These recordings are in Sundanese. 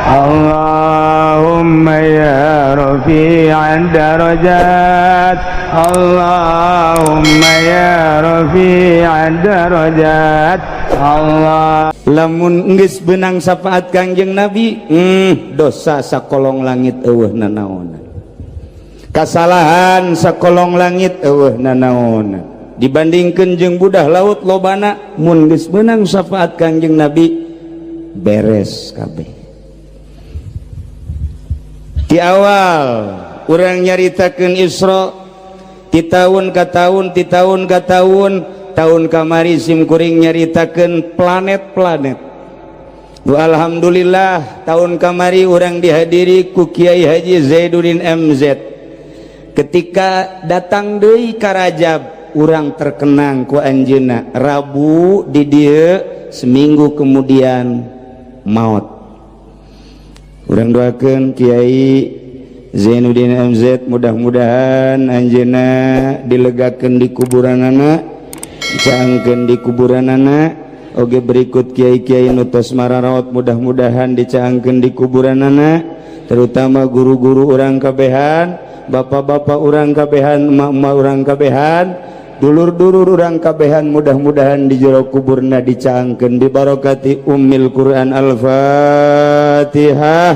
اللهم يا رفيع الدرجات، اللهم يا رفيع الدرجات، Allah. Lamun geus beunang syafaat Kangjeng Nabi, dosa sakolong langit euweuh nanaonan, kasalahan sakolong langit euweuh nanaonan dibandingkeun jeung budah laut lobana. Mun geus beunang syafaat Kangjeng Nabi, beres kabeh. Di awal urang nyaritakeun Isra ti tahun ka tahun, ti tahun ka tahun. Tahun kamari sim kuring nyaritakeun planet-planet. Bu, alhamdulillah tahun kamari urang dihadiri ku Kiai Haji Zainuddin MZ. Ketika datang deui ka Rajab, urang terkenang ku anjeunna. Rabu di dieu, seminggu kemudian maut. Urang doakeun Kiai Zainuddin MZ, mudah-mudahan anjeunna dilegakeun di kuburanana, dicaangkeun di kuburanana. Oge berikut kiai-kiai nu tos mararaot, mudah-mudahan dicaangkeun di kuburanana, terutama guru-guru urang kabehan, bapak-bapak urang kabehan, emak-emak urang kabehan, dulur-dulur urang kabehan, mudah-mudahan di jero kuburna dicaangkeun dibarokati Ummil Quran. Al-Fatihah.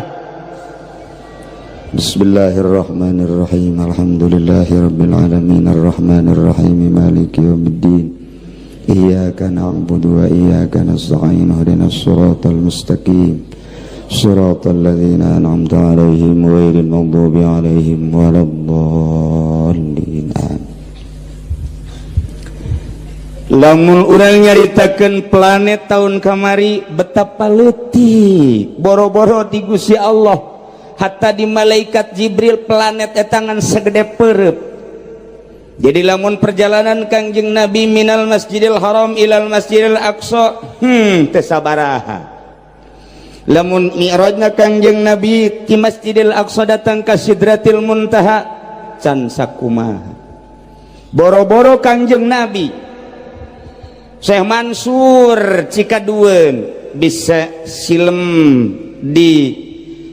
Bismillahirrahmanirrahim. Alhamdulillahirabbil alamin, arrahmanirrahim, maliki yaumiddin. Iyyaka na'budu wa iyyaka nasta'in, ihdinas siratal mustaqim. Siratal ladzina an'amta 'alaihim ghairil maghdubi 'alaihim waladdallin. Amin. Lamun urang nyaritakeun planet tahun kamari, betapa leutik, boro-boro di Gusti Allah, hatta di malaikat Jibril planet eta ngan segede perep. Jadi lamun perjalanan Kangjeng Nabi minal Masjidil Haram ilal Masjidil Aqsa, teu sabaraha. Lamun mi'rajna Kangjeng Nabi ti Masjidil Aqsa datang ka Sidratil Muntaha, can sakumaha. Boro-boro Kangjeng Nabi, Syekh Mansur Cikaduen bisa silem di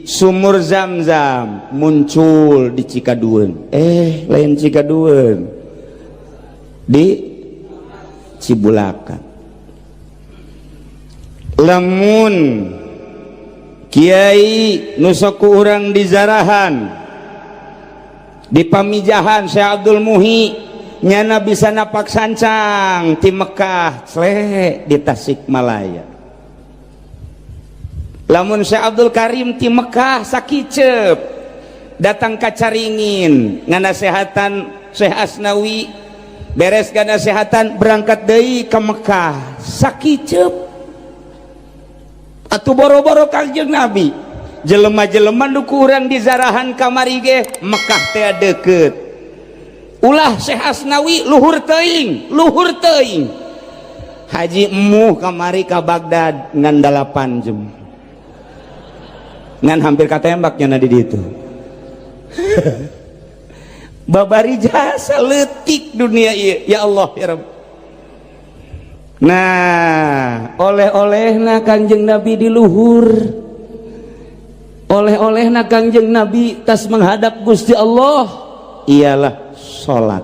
sumur Zam-Zam, muncul di Cikaduen, eh lain Cikaduen, di Cibulakan. Lamun Kiai nu sok ku urang di zarahan, di Pamijahan, Syekh Abdul Muhi, nyana bisa napak sancang ti Mekah sle di Tasikmalaya. Lamun Syekh Abdul Karim ti Mekah sakicep datang ka Caringin nganasehatan Syekh Asnawi, beres nganasehatan berangkat deui ke Mekah sakicep. Atuh boro-boro Kangjeng Nabi, jelema-jelema nu ku urang di zarahan kamari ge Mekah teh deukeut. Ulah Syekh Asnawi luhur teuing, luhur teuing. Haji Emuh kamari ka Baghdad ngan 8 jam, ngan hampir katembaknya di ditu. Babari jasa leutik dunia ieu, ya Allah ya Rabb. Nah, oleh-olehna Kangjeng Nabi di luhur, oleh-olehna Kangjeng Nabi tas menghadap Gusti Allah ialah salat.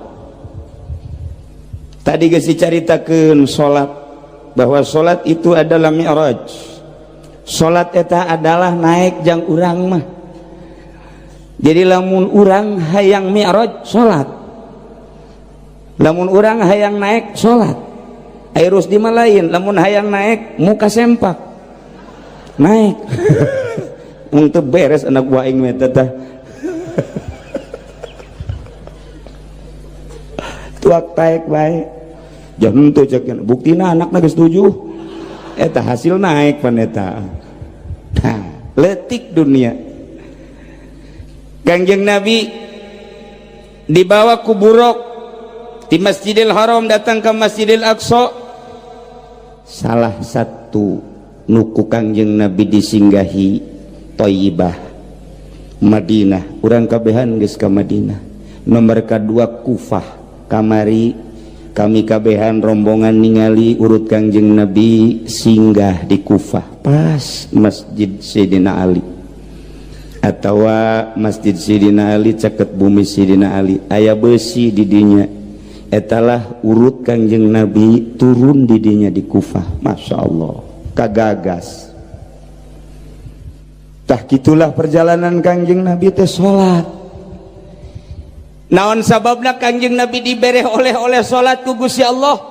Tadi geus dicaritakeun salat, bahwa salat itu adalah mi'raj. Salat eta adalah naik jang urang mah. Jadi lamun urang hayang mi'raj, salat. Lamun urang hayang naik, salat. Ari Rusdi mah lain, lamun hayang naik muka sempak naik. Untuk beres anak buah aing mah teh tuak taek bae jam teu cek, buktina anakna geus 7 eta hasil naik pan eta. Nah, leutik dunia. Kangjeng Nabi dibawa ku Buraq di Masjidil Haram datang ke Masjidil Aqsa. Salah satu nu ku Kangjeng Nabi disinggahi Thayyibah, Madinah. Urang kabehan geus ka Madinah. Nomor kedua Kufah. Kamari kami kabehan rombongan ningali urut Kangjeng Nabi singgah di Kufah pas Masjid Sayyidina Ali. Atau Masjid Sidina Ali, caket bumi Sidina Ali, aya besi didinya. Etalah urut Kangjeng Nabi turun didinya di Kufah. Masya Allah, kagagas. Tah, gitulah perjalanan Kangjeng Nabi teh salat. Naon sababna Kangjeng Nabi dibere oleh-oleh salat ku Gusti Allah?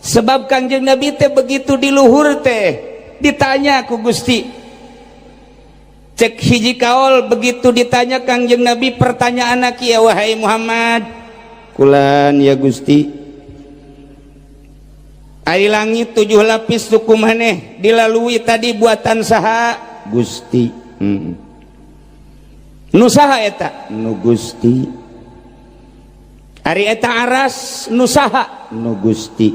Sebab Kangjeng Nabi teh begitu di luhur teh ditanya ku Gusti. Cek hiji kaol, begitu ditanya Kangjeng Nabi, pertanyaan ya, "Wahai Muhammad." "Kulan, ya Gusti." "Ari langit tujuh lapis nu ku maneh dilalui tadi buatan saha?" "Gusti." "Nu saha eta?" "Nu Gusti." "Ari eta aras nu saha?" "Nu Gusti."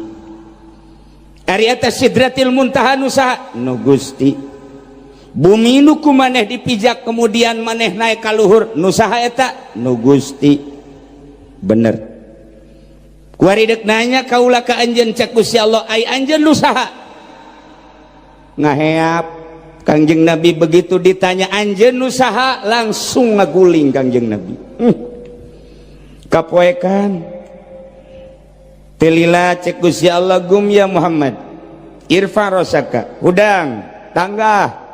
"Ari eta Sidratil Muntaha nu saha?" "Nu Gusti." "Bumi nu ku maneh dipijak, kemudian maneh naik ka luhur, nu saha eta?" "Nu Gusti." "Bener. Kuari dek nanya kaula ka anjeun," cek Gusti Allah, "ai anjeun nu saha?" Ngaheap Kangjeng Nabi. Begitu ditanya, "Anjeun nu saha?" langsung ngaguling Kangjeng Nabi. Kapoekan teu lila cek Gusti Allah, "Gum ya Muhammad, irfa rosaka." Hudang, tanggah.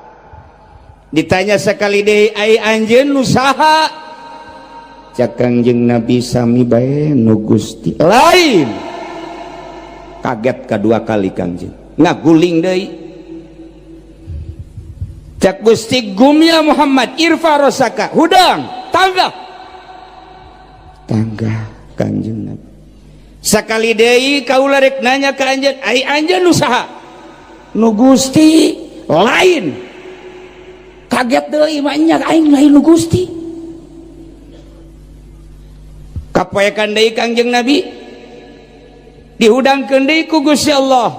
Ditanya sekali deui, "Ai anjeun nu saha?" Cek Kangjeng Nabi, "Sami bae, nu Gusti." Lain. Kaget kedua kali Kangjeng, ngaguling deui. Cek Gusti, "Gum ya Muhammad, irfa rosaka." Hudang, tangga. Tangga Kangjeng Nabi. "Sakali deui kaula rek nanya ka anjeun, ai anjeun nu saha?" "Nu Gusti." Lain. Kaget deui, "Maknya aing lain nu Gusti." Kapoekan deui Kangjeng Nabi. Dihudangkeun deui ku Gusti Allah.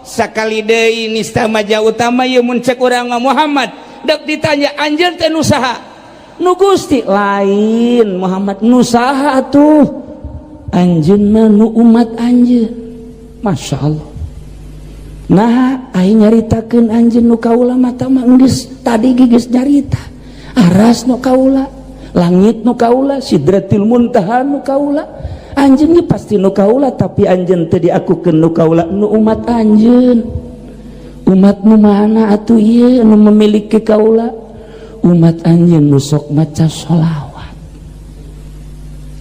Sakali deui nista maja utama ieu mun cek urang mah. "Muhammad," dek ditanya, "anjeun teh nu saha?" "Nu Gusti." "Lain, Muhammad. Nu saha atuh?" "Anjeun mah nu umat anjeun." Masya Allah. Nah, aing nyaritakeun anjeun nu kaula mata mah geus tadi geus nyarita. Aras nu kaula, langit nu kaula, Sidratil Muntaha nu kaula. Anjeun ge pasti nu kaula, tapi anjeun teu diakukeun nu kaula, nu umat anjeun. Umat nu mana atuh ieu nu memiliki kaula? Umat anjeun nu sok maca sholawat.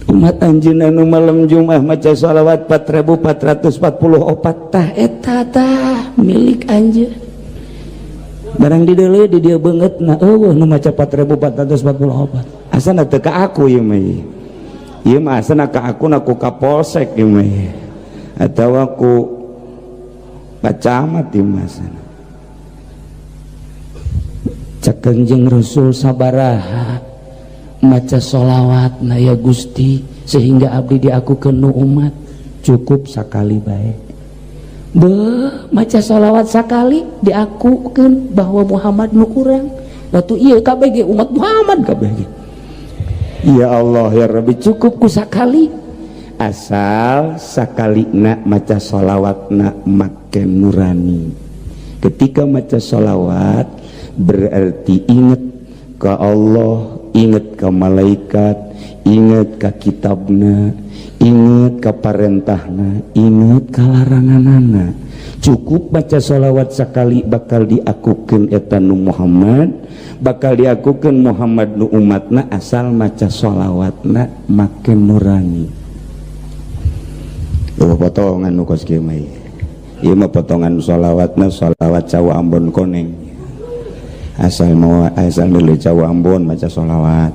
Umat anjeun anu malam Jumat maca sholawat 4444, tah eta tah milik anjeun. Barang dideuleu di dieu beungeut na eueuh nu maca 4444. Asana teu ka aku ieu mah. Ieu mah asana ka aku na ku Kapolsek ieu mah. Atawa ku Pak Camat ieu mah asana. Cek Kanjeng Rasul, "Sabaraha maca sholawat na ya Gusti sehingga abdi diakukeun nu umat?" "Cukup sakali bae." Beuh, maca sholawat sakali diakukeun bahwa Muhammad nu urang. Waktu ieu kabeh umat Muhammad kabeh. Ya Allah ya Rabbi, cukup ku sakali, asal sakali nak maca sholawat nak make nurani. Ketika maca sholawat berarti ingat ke Allah, ingat ke malaikat, ingat ke kitabna, ingat ke parentahna, ingat ke laranganana. Cukup baca sholawat sekali bakal diakukeun eta nu Muhammad, bakal diakukeun Muhammad nu umatna, asal maca sholawatna make nurani. Oh, potongan nu kos kieu mah. Ieu mah potongan sholawatna, sholawat Cawa Ambon koneng. Asal mau, asal nilai Cawa Ambon maca sholawat,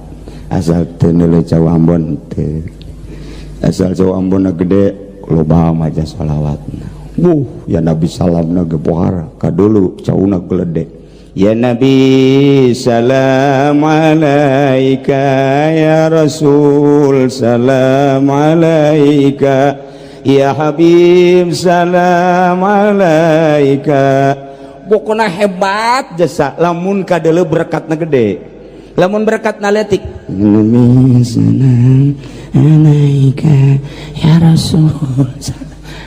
asal teu nilai Cawa Ambon teu. Asal Cawa Ambon gede loba maca sholawatna. Wuh, ya Nabi salamna ge pohara kadulu cauna gelede. Ya Nabi salam alaika, ya Rasul salam alaika, ya Habib salam alaika. Pokoknya hebat jasa lamun kadele berkatna gede, lamun berkatna letik. Nabi salam alaika ya Rasul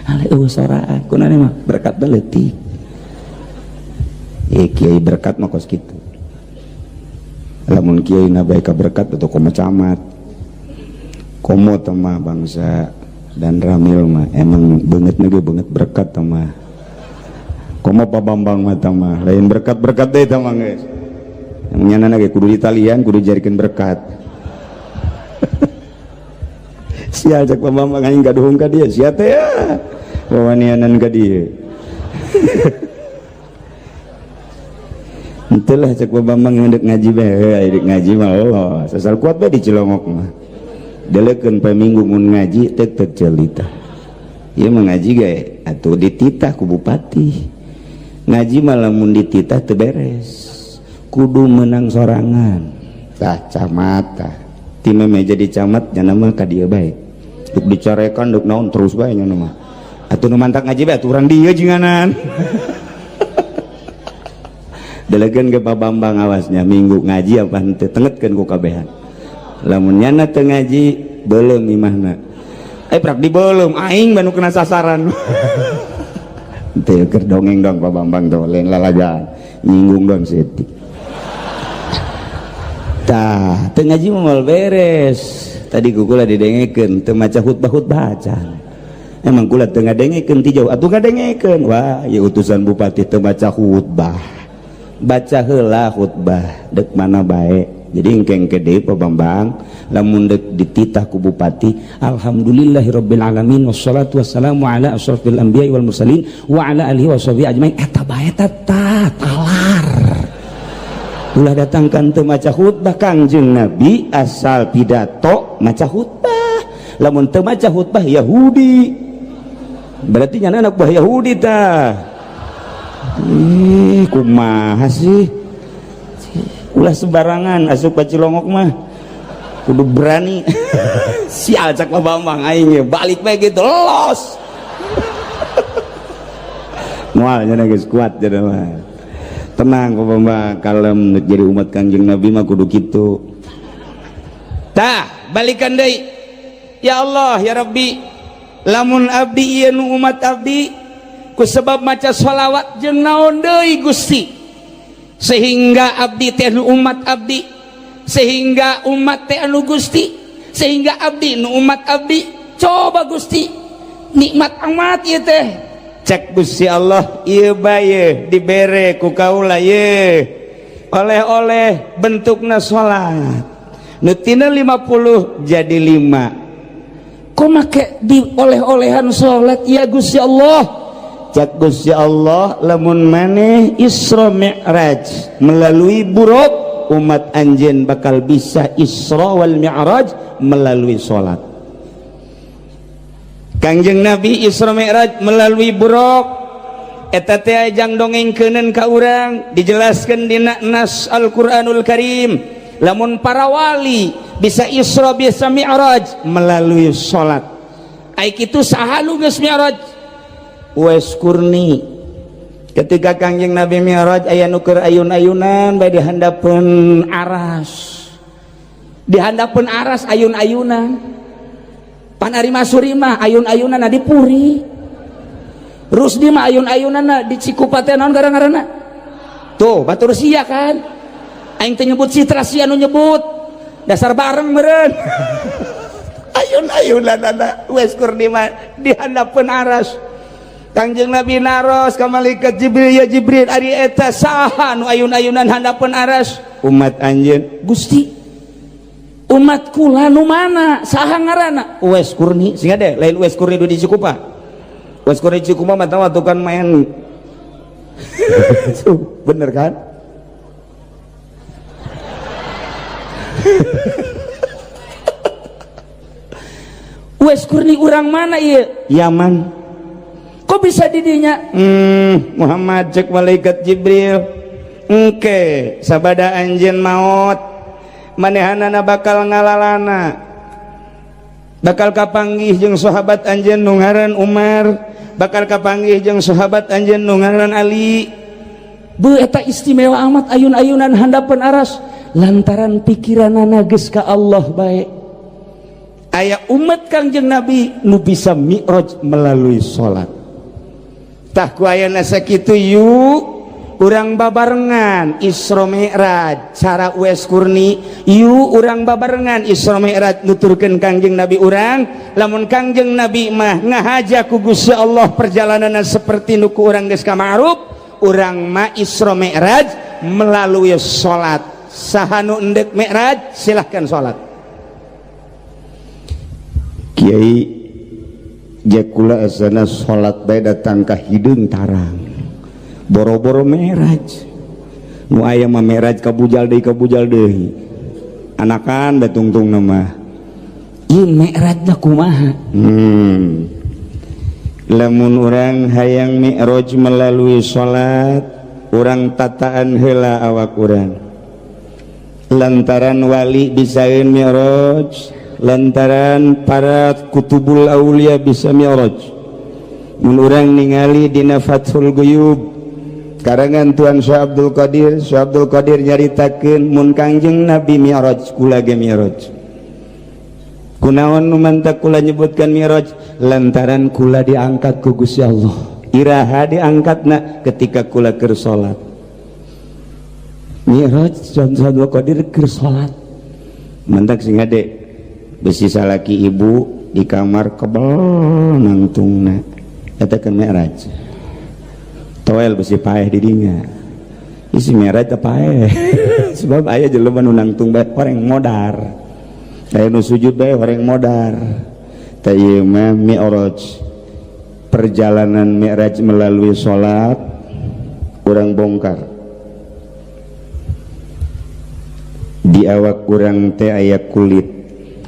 alaihi soraan kuna mah berkat leutik. Eh, kiai, berkat mah kos kitu. Lamun kiai na bae berkat atau komo camat. Komo teh mah bangsa dan Ramil mah emang beungeut ge beungeut berkat teh mah. Komo Pak Bambang mah teh mah lain berkat-berkat deui teh mah geus. Emang nyana ge kudu ditalian, kudu dijadikeun berkat. Sial cek Pak Bambang aing gaduhung ka dieu, sia teh ya. Wawanianan ka dieu. Henteu lah cek Pak Bambang dek ngaji bae, dek ngaji mah Allah, sasal kuat bae di Cilongok mah. Delekeun poe Minggu mun ngaji teu teu celita. Ieu mah ngaji ge atuh dititah ku bupati. Ngaji mah lamun dititah teu beres. Kudu menang sorangan. Tah camat tah. Ti meme jadi camat nya mah ka dieu bae. Duk dicarekan duk naon terus bae nya mah. Atuh nu mantak ngaji bae atuh urang dieu jinganan. Delegeun ke Pak Bambang awasnya minggu ngaji apa henteu tengetkeun ku kabehan. Lamun nyana teu ngaji beuleum imahna. Prak dibeuleum aing banu kena sasaran. Teu keur dongeng dong Pak Bambang tuh lain lalagan nyinggung dong setik. Tah teu ngaji mah beres. Tadi ku kula didengekeun teu maca khutbah-khutbah acan. Emang kula teu ngadengekeun ti jauh atuh ngadengekeun. Wah, ieu utusan bupati teu maca khutbah. Baca heula khutbah dek mana bae. Jadi engkeng gede Pak Bambang lamun dek dititah ku bupati alhamdulillahirabbil alamin wassalatu wassalamu ala asyrafil anbiya'i wal mursalin wa ala alihi washabihi ajmain eta bae tah talar. Ulah datangkan teu maca khutbah Kangjeng Nabi asal pidato maca khutbah. Lamun teu maca khutbah Yahudi. Berarti nyana anak buah Yahudi tah. Ih, kumaha sih? Ulah sembarangan asup ka Cilongok mah. Kudu berani. Sial cak Pak Bambang aing ge balik bae gitu los. Moal nya geus kuat cenah mah. Tenang Pak Bambang, kalem jadi umat Kangjeng Nabi mah kudu kitu. Tah, balikan deui. Ya Allah, ya Rabbi, lamun abdi ieu nu umat abdi ku sebab maca sholawat jeung naon deui Gusti sehingga abdi teh nu umat abdi, sehingga umat teh anu Gusti, sehingga abdi nu umat abdi. Coba Gusti, nikmat amat ieu teh. Cek Gusti Allah ieu bae dibere ku kaula ye oleh-oleh bentukna salat nu tina 50 jadi 5. Kok make di oleh-olehan salat ya Gusti Allah? Cek Gusti Allah lamun maneh Isra Mi'raj melalui buruk umat anjeun bakal bisa Isra wal Mi'raj melalui salat. Kangjeng Nabi Isra Mi'raj melalui buruk eta teh jang dongengkeuneun ka urang dijelaskeun dina nas Al-Qur'anul Karim lamun para wali bisa Isra bisa Mi'raj melalui salat. Ai kitu saha nu geus Mi'raj? Uwais Qurni. Ketika Kangjeng Nabi Mi'raj aya nu keur ayun-ayunan bae di handapeun aras. Di handapeun aras ayun-ayunan. Pan ari Masuri mah ayun-ayunan di Puri. Rusdi mah ayun-ayunan di Cikupa teh naon gara-garana? Tuh, batur sia kan. Aing teh nyebut citra sia nu nyebut. Dasar bareng meureun. Ayun-ayunan Uwais Qurni mah di handapeun aras. Kangjeng Nabi naros ka malaikat Jibril, ya Jibril ari eta saha nu ayun-ayunan handapeun aras? Umat anjeun. Gusti, umat kula nu mana? Saha ngaranna? Uwais Qurni. Sehingga deh lain Uwais Qurni di Cikupa. Uwais Qurni di Cikupa mah tahu atuh kan main. Bener kan? Uwais Qurni urang mana ieu? Yaman. Kok bisa didinya? Muhammad cek malaikat Jibril. Engke sabada anjeun maot manehanana bakal ngalalana. Bakal kapanggih jeung sahabat anjeun nu ngaran Umar, bakal kapanggih jeung sahabat anjeun nu ngaran Ali. Beuh eta istimewa amat ayun-ayunan handapeun aras lantaran pikiranana geus ka Allah bae. Aya umat Kangjeng Nabi nu bisa mi'raj melalui salat. Tah ku ayana sakitu yuk Urang babarengan Isra Mi'raj cara Uwais Qarni. Yuk, urang babarengan Isra Mi'raj nuturkeun Kangjeng Nabi urang. Lamun Kangjeng Nabi mah ngahaja ku Gusti Allah, perjalanan seperti nu ku urang geus ma'ruf. Urang mah Isra Mi'raj melalui salat. Saha nu endek Mi'raj, silahkan salat. Kiai, jakula asana salat bae datang ka hideung tarang, boro-boro Mi'raj. Nu aya mah Mi'raj ka bujal deui, ka bujal deui, anakan batungtung nama. Ieu Mi'rajna kumaha? Lamun urang hayang Mi'raj melalui salat, urang tataan heula awak urang, lantaran wali bisaeun Mi'raj, lantaran para kutubul aulia bisa Mi'raj. Mun urang ningali dina Fathul Guyub karangan Tuan Syekh Abdul Qadir, Syekh Abdul Qadir nyaritakeun, mun Kangjeng Nabi Mi'raj, kula ge Mi'raj. Kunaon nu mantak kula nyebutkan Mi'raj? Lantaran kula diangkat ku Gusti Allah. Iraha diangkatna? Ketika kula keur salat. Mi'raj Tuan Syekh Abdul Qadir keur salat. Mantak sing hade, besi salaki ibu di kamar kebel nangtungna, eta kan Mi'raj. Toel besi paeh di dinya, isi Mi'raj teh paeh, sebab aya jelema nu nangtung bae horeng modar, aya nu sujud bae horeng modar. Tah, ieu mah Mi'raj, perjalanan Mi'raj melalui salat. Urang bongkar di awak urang teh aya kulit,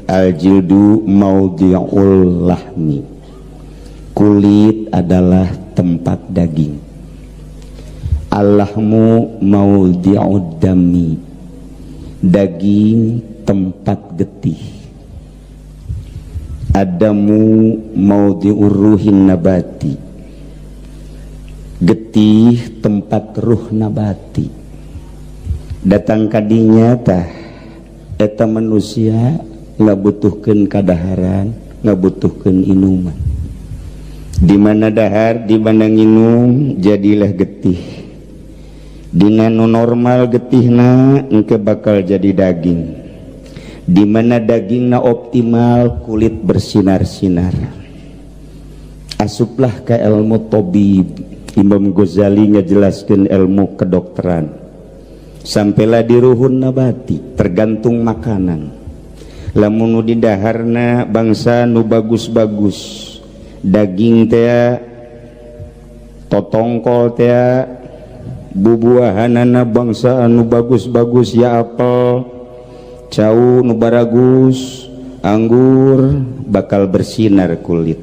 al-jildu maudhi'ul lahmi, kulit adalah tempat daging, al-lahmu maudhi'ud dami, daging tempat getih, ad-damu maudhi'ur ruhin nabati, getih tempat ruh nabati. Datang kadinya tah, eta manusia ngabutuhkeun kadaharan, ngabutuhkeun inuman. Di mana dahar, di mana nginum, jadilah getih. Dina nu normal getihna engke bakal jadi daging. Di mana dagingna optimal, kulit bersinar-sinar. Asuplah ke ilmu tobib. Imam Ghazali ngejelaskan ilmu kedokteran, sampailah di ruhun nabati, tergantung makanan. Lamun nu didaharna bangsa nu bagus-bagus, daging teh, totongkol teh, bubuahanana bangsa anu bagus-bagus ya, apel, cau nu baragus, anggur, bakal bersinar kulit.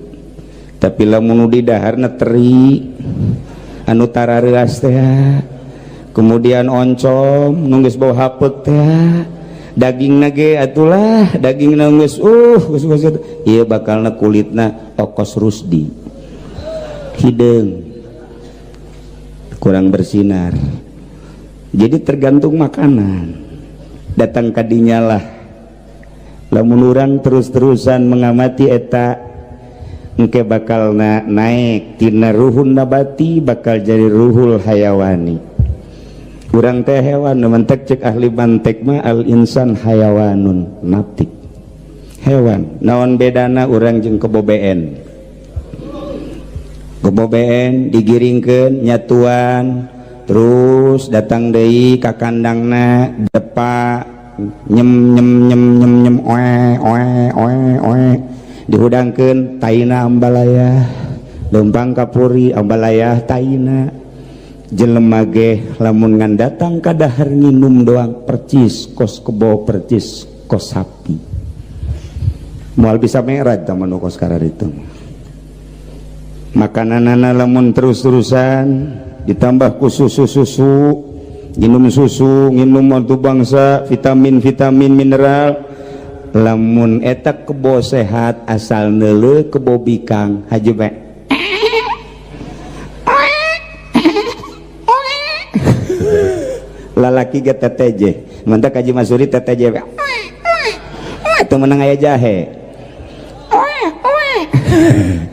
Tapi lamun nu didaharna teri anu tarareas teh, kemudian oncom nu geus bau hapeuk teh, daging nage atulah, daging geus geus geus ieu, bakalna kulitna okos rusdi, hideung, kurang bersinar. Jadi tergantung makanan. Datang kadinya lah, lamun urang terus-terusan mengamati eta, engke bakal na naik tina ruhun nabati, bakal jadi ruhul hayawani. Urang teh hewan. Mantek cek ahli mantek mah, al insan hayawanun natik, hewan. Naon bedana urang jeung kebo BN? Kebo BN digiringkeun, nyatuan, terus datang deui ka kandangna, depa, nyem nyem nyem nyem nyem, oe oe oe oe, dihudangkeun, taina ambalaya, lempang kapuri, ambalaya taina. Jelema ge lamun ngan datang ka dahar, nginum doang, percis kos kebo, percis kos sapi, moal bisa mi'raj tah nu kos itu. Makananana lamun terus-terusan ditambah ku susu-susu, minum susu, minum waktu bangsa vitamin-vitamin, mineral, lamun eta kebo sehat, asal neuleu kebo bikang haji bae. Lalaki ge TTJ, mantak Haji Masuri TTJ itu menang, aya jahe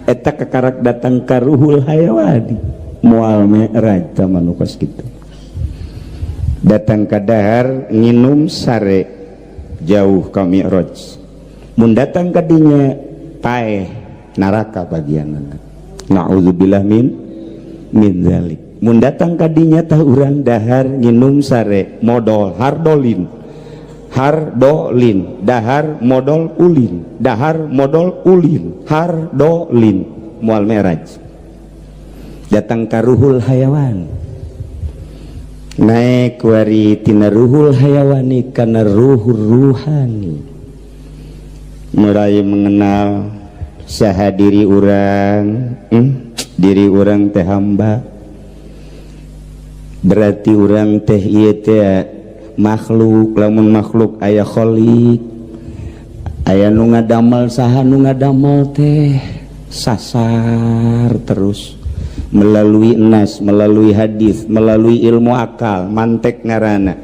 eta kekarak datang ka ruhul hayawani, moal mi'raj tah nu kos kitu. Datang ka dahar, nginum, sare, jauh ka Mi'raj. Mun datang ka dinya, paeh, neraka bagian. Na'udzubillah min dzalik. Mun datang ka dinya tah, urang dahar, nginum, sare, modol hardolin, hardolin, dahar, modol, ulin, dahar, modol, ulin, hardolin, moal Mi'raj. Datang ka ruhul hayawan, naik wari tina ruhul hayawani kana ruhul ruhani, mulai mengenal saha diri urang. Diri urang teh hamba, berarti urang teh ieu teh makhluk. Lamun makhluk, aya kholik, aya nu ngadamel. Saha nu ngadamel teh? Sasar terus melalui nas, melalui hadis, melalui ilmu akal, mantek ngarana,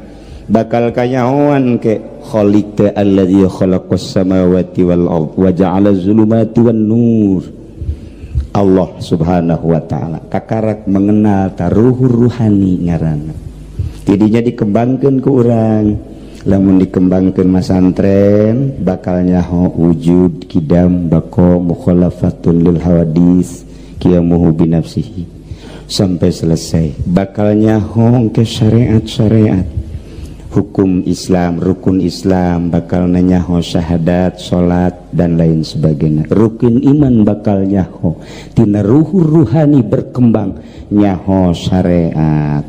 bakal kanyahoan ke kholik teh alladzi khalaqas samawati wal ard wa ja'ala zulumati wan nur, Allah Subhanahu wa Ta'ala. Kakarak mengenal taruhur ruhani ngaranna. Tidinya dikembangkan ke urang. Lamun dikembangkan masantren, bakal nyaho wujud, kidam, bako, mukhalafatun lil hawadis, qiyamuhu binafsihi, sampai selesai. Bakal nyaho ke syariat-syariat hukum Islam, rukun Islam, bakal nyaho syahadat, salat, dan lain sebagainya, rukun iman. Bakal nyaho tina ruhu ruhani berkembang, nyaho syariat.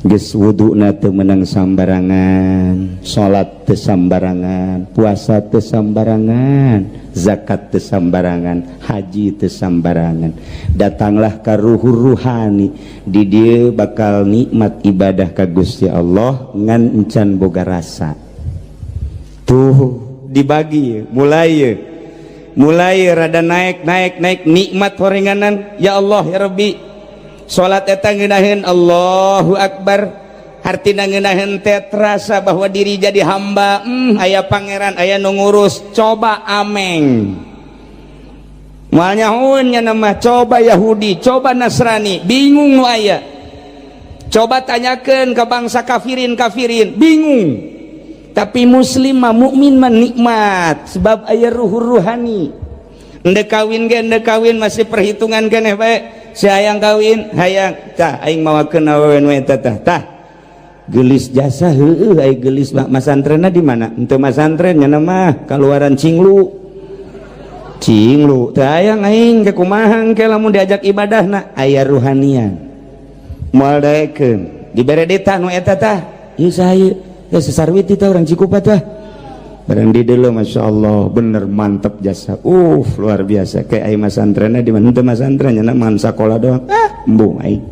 Geus wuduna teu menang sambarangan, salat teu sambarangan, puasa teu sambarangan, zakat teu sambarangan, haji teu sambarangan. Datanglah ka ruhu ruhani. Di dieu bakal nikmat ibadah ka Gusti Allah ngan encan boga rasa. Tuh dibagi, mulai mulai rada naik, naik, naik, nikmat horenganan. Ya Allah, ya Rabbi, salat eta ngeunaheun, Allahu Akbar, hartina ngeunaheun teh terasa bahwa diri jadi hamba, aya pangeran, aya nu ngurus. Coba ameng, moal nyahoeun nya mah. Coba Yahudi, coba Nasrani, bingung nu aya. Coba tanyakeun ke bangsa kafirin, kafirin bingung. Tapi muslim mah, mukmin mah nikmat sebab aya ruh ruhani. Endek kawin ge, endek kawin masih perhitungan keneh bae. Si hayang kawin, hayang tah, aing mawakeun awewe nu eta tah. Tah geulis jasa, heueuh, ai geulis mah. Masantrenna di mana? Henteu masantren nya mah, kaluaran cinglu cinglu teh. Hayang aing ke kumaha ke lamun diajak ibadahna aya ruhanian, moal daekeun. Dibere ditah nu eta tah, ieu saha ieu? Ya sesarwiti tah, urang Cikupa tah. Barang di dulu, masya Allah, bener mantep jasa, luar biasa. Kayak aing masantrenna di mana? Henteu masantren nya mah, sakola doang. Ah, embung aing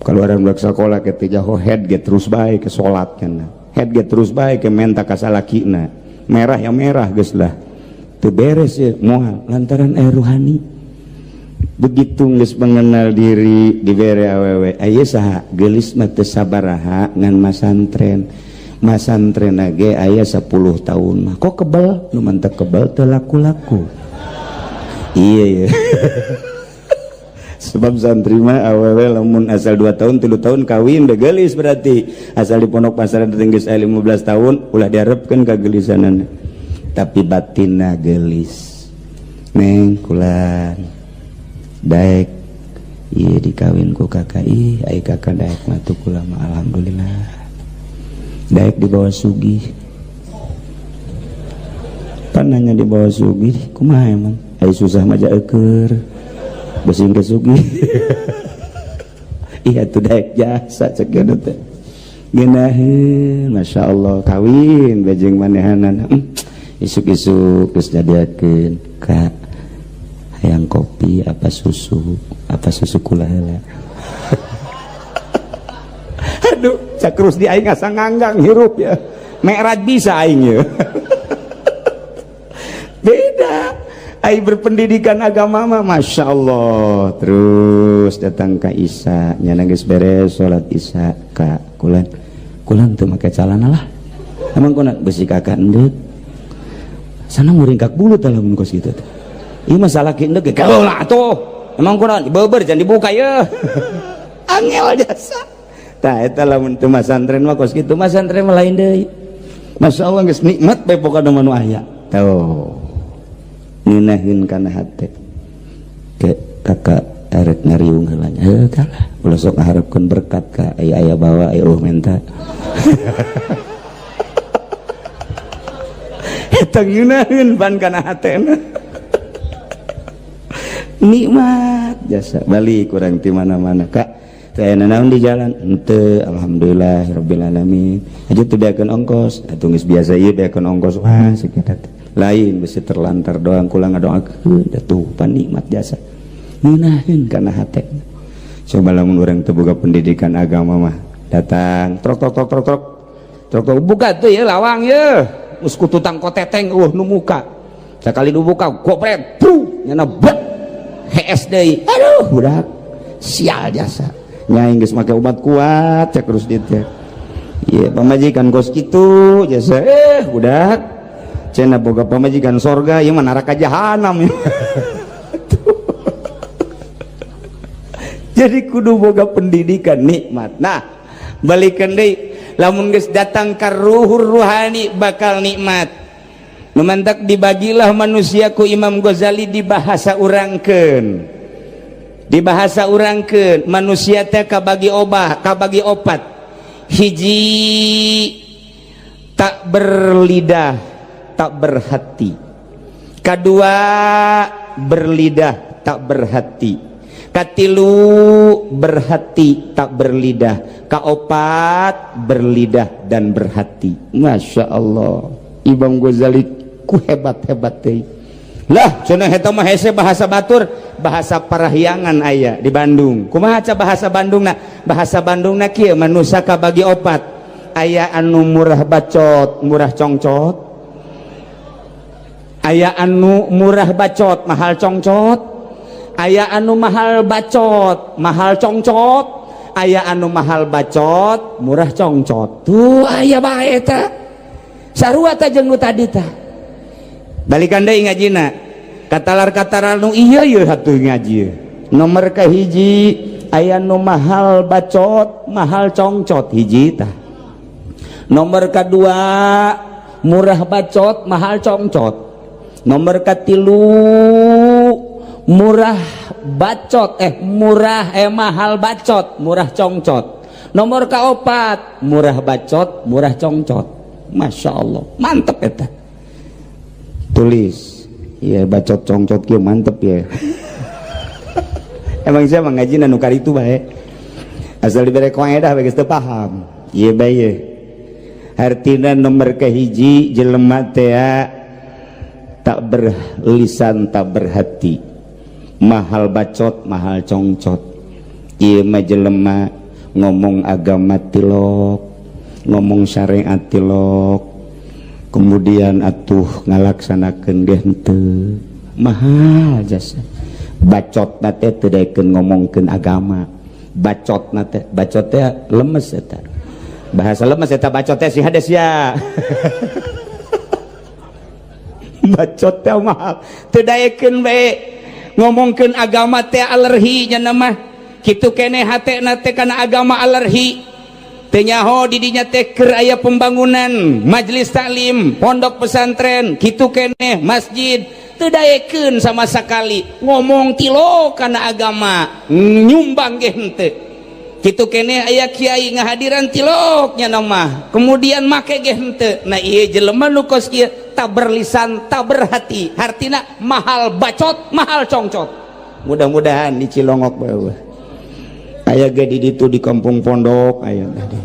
keluaran budak sekolah ke jaho head ge terus bae ke salat kana head ge terus bae ke menta ka salakina merah ya merah, geus lah teu beres ya moal, lantaran air ruhani. Begitu geus mengenal diri, dibere awewe, aya saha geulis mah teu sabaraha ngan masantren. Masantren ge aya 10 tahun mah kok kebal, nu mantep kebal teu laku-laku. Iya iya, sebab santri mah awewe lamun asal 2 tahun, 3 tahun kawin udah gelis. Berarti asal di pondok pesantren geus 15 tahun, ulah diharapkeun kagelisanan, tapi batinna gelis. Neng, kulan daek iya dikawin ku kakak. Ih, ai kakak daek mah tuh, kula mah alhamdulillah daek dibawa sugih. Pan nanya dibawa sugih kumaha emang? Ai susah mah jaeukeun besing ke sugih. Iya tuh, daek jasa cek teh ngeunaheun. Masya Allah, kawin bejeng manehanan. Isuk-isuk geus jadiakeun, "Kak, hayang kopi apa susu? Apa susu kula heula?" Aduh, cak di aing asa nganggang hirup ya. Mi'raj bisa aing ya. Beda aing berpendidikan agama mah, masya Allah. Terus datang ke Isya nya, geus beres salat Isya, "Kak, kulan kulan teu make calana lah." "Emang kunan besi kakak endek sana muringkak bulu tah lamun kos kitu teh. Ieu masalah ki endek ge lah tuh. Emang kunan beber, jangan dibuka ya." Angel jasa. Tah, eta lamun teu masantren mah kos kitu. Masantren mah lain deui. Masya Allah, geus nikmat bae pokona mah nu aya. Tuh. Ngeunaheun kana hate. Ke kakak erek ngariung heula nya. Heuh kalah. Ulah sok ngaharepkeun berkat ka aya aya bawa aya eueuh menta. Eta ngeunaheun ban kana hatena. Nikmat jasa balik kurang di mana-mana kak. Saya naon di jalan ente, alhamdulillah rabbil alamin aja teu beakeun ongkos atuh, geus biasa ieu beakeun ongkos. Wah, sekitar lain besi terlantar doang kula ngadoakeun atuh pan nikmat jasa ngeunaheun kana hate. Coba lamun urang teu boga pendidikan agama mah, datang trok trok trok trok trok trok trok, buka tuh ya lawang ya, geus ku tutang koteteng eueuh nu muka. Sakali nu buka gopret bru nyana bet hees deui. Aduh budak, sial jasa. Nyai geus make obat kuat cek terus teh. Ieu pamajikan kos kitu jasa. Eh budak, cenah boga pamajikan sorga, ieu mah neraka jahanam. Jadi kudu boga pendidikan nikmat. Nah, balikeun deui, lamun geus datang ka ruhur ruhani bakal nikmat. Nu mantak dibagilah manusia ku Imam Ghazali di bahasa urangkeun. Di bahasa urangkeun manusia teh kabagi obah, kabagi opat. Hiji, tak berlidah, tak berhati. Kedua, berlidah, tak berhati. Katilu, berhati, tak berlidah. Kaopat, berlidah dan berhati. Masya Allah, Imam Ghazali ku hebat-hebat teh. Lah cenah eta mah hese bahasa batur, bahasa Parahyangan aya di Bandung. Kumaha ca bahasa Bandungna? Bahasa Bandungna kieu, manusia kabagi opat. Aya anu murah bacot, murah congcot. Aya anu murah bacot, mahal congcot. Aya anu mahal bacot, mahal congcot. Aya anu mahal bacot, murah congcot. Tuh aya bae eta. Sarua teh jeung nu tadi tah. Balikan deui ngajina. Katalar-katalar nu iya ieu hatuh ngaji. Nomor kahiji, aya nu mahal bacot, mahal congcot, hiji tah. Nomor kadua, murah bacot, mahal congcot. Nomor katilu, murah bacot, murah mahal bacot, murah congcot. Nomor kaopat, murah bacot, murah congcot. Masya Allah, mantep eta. Tulis ya, bacot congcot kieu mantep ya. Emang saya ngaji nu karitu bae, asal dibere kaedah bae geus teu paham ieu bae ye. Artina nomor kahiji, jelema teh tak berlisan tak berhati, mahal bacot mahal congcot. Ieu mah jelema ngomong agama tilok, ngomong syariat tilok, kemudian atuh ngalaksanakeun ge henteu, mahal jasa. Bacot na teh teu daekeun ngomongkeun agama. Bacot na teh, bacot teh lemes eta, bahasa lemes eta bacot teh, si hades ya. Bacot teh mahal teu daekeun bae ngomongkeun agama teh, alergi nya mah kitu keneh hatena teh kana agama alergi. Teu nyaho di dinya teh keur aya pembangunan majelis taklim, pondok pesantren, kitu keneh masjid, teu daekeun sama sekali ngomong tilo kana agama, nyumbang ge henteu. Kitu keneh aya kiai ngahadiran tilok nya mah, kemudian make ge henteu. Nah, ieu jelema nu kos kieu tak berlisan tak berhati, hartina mahal bacot mahal congcot. Mudah-mudahan di Cilongok bae aya ge di ditu, di kampung pondok aya, tadi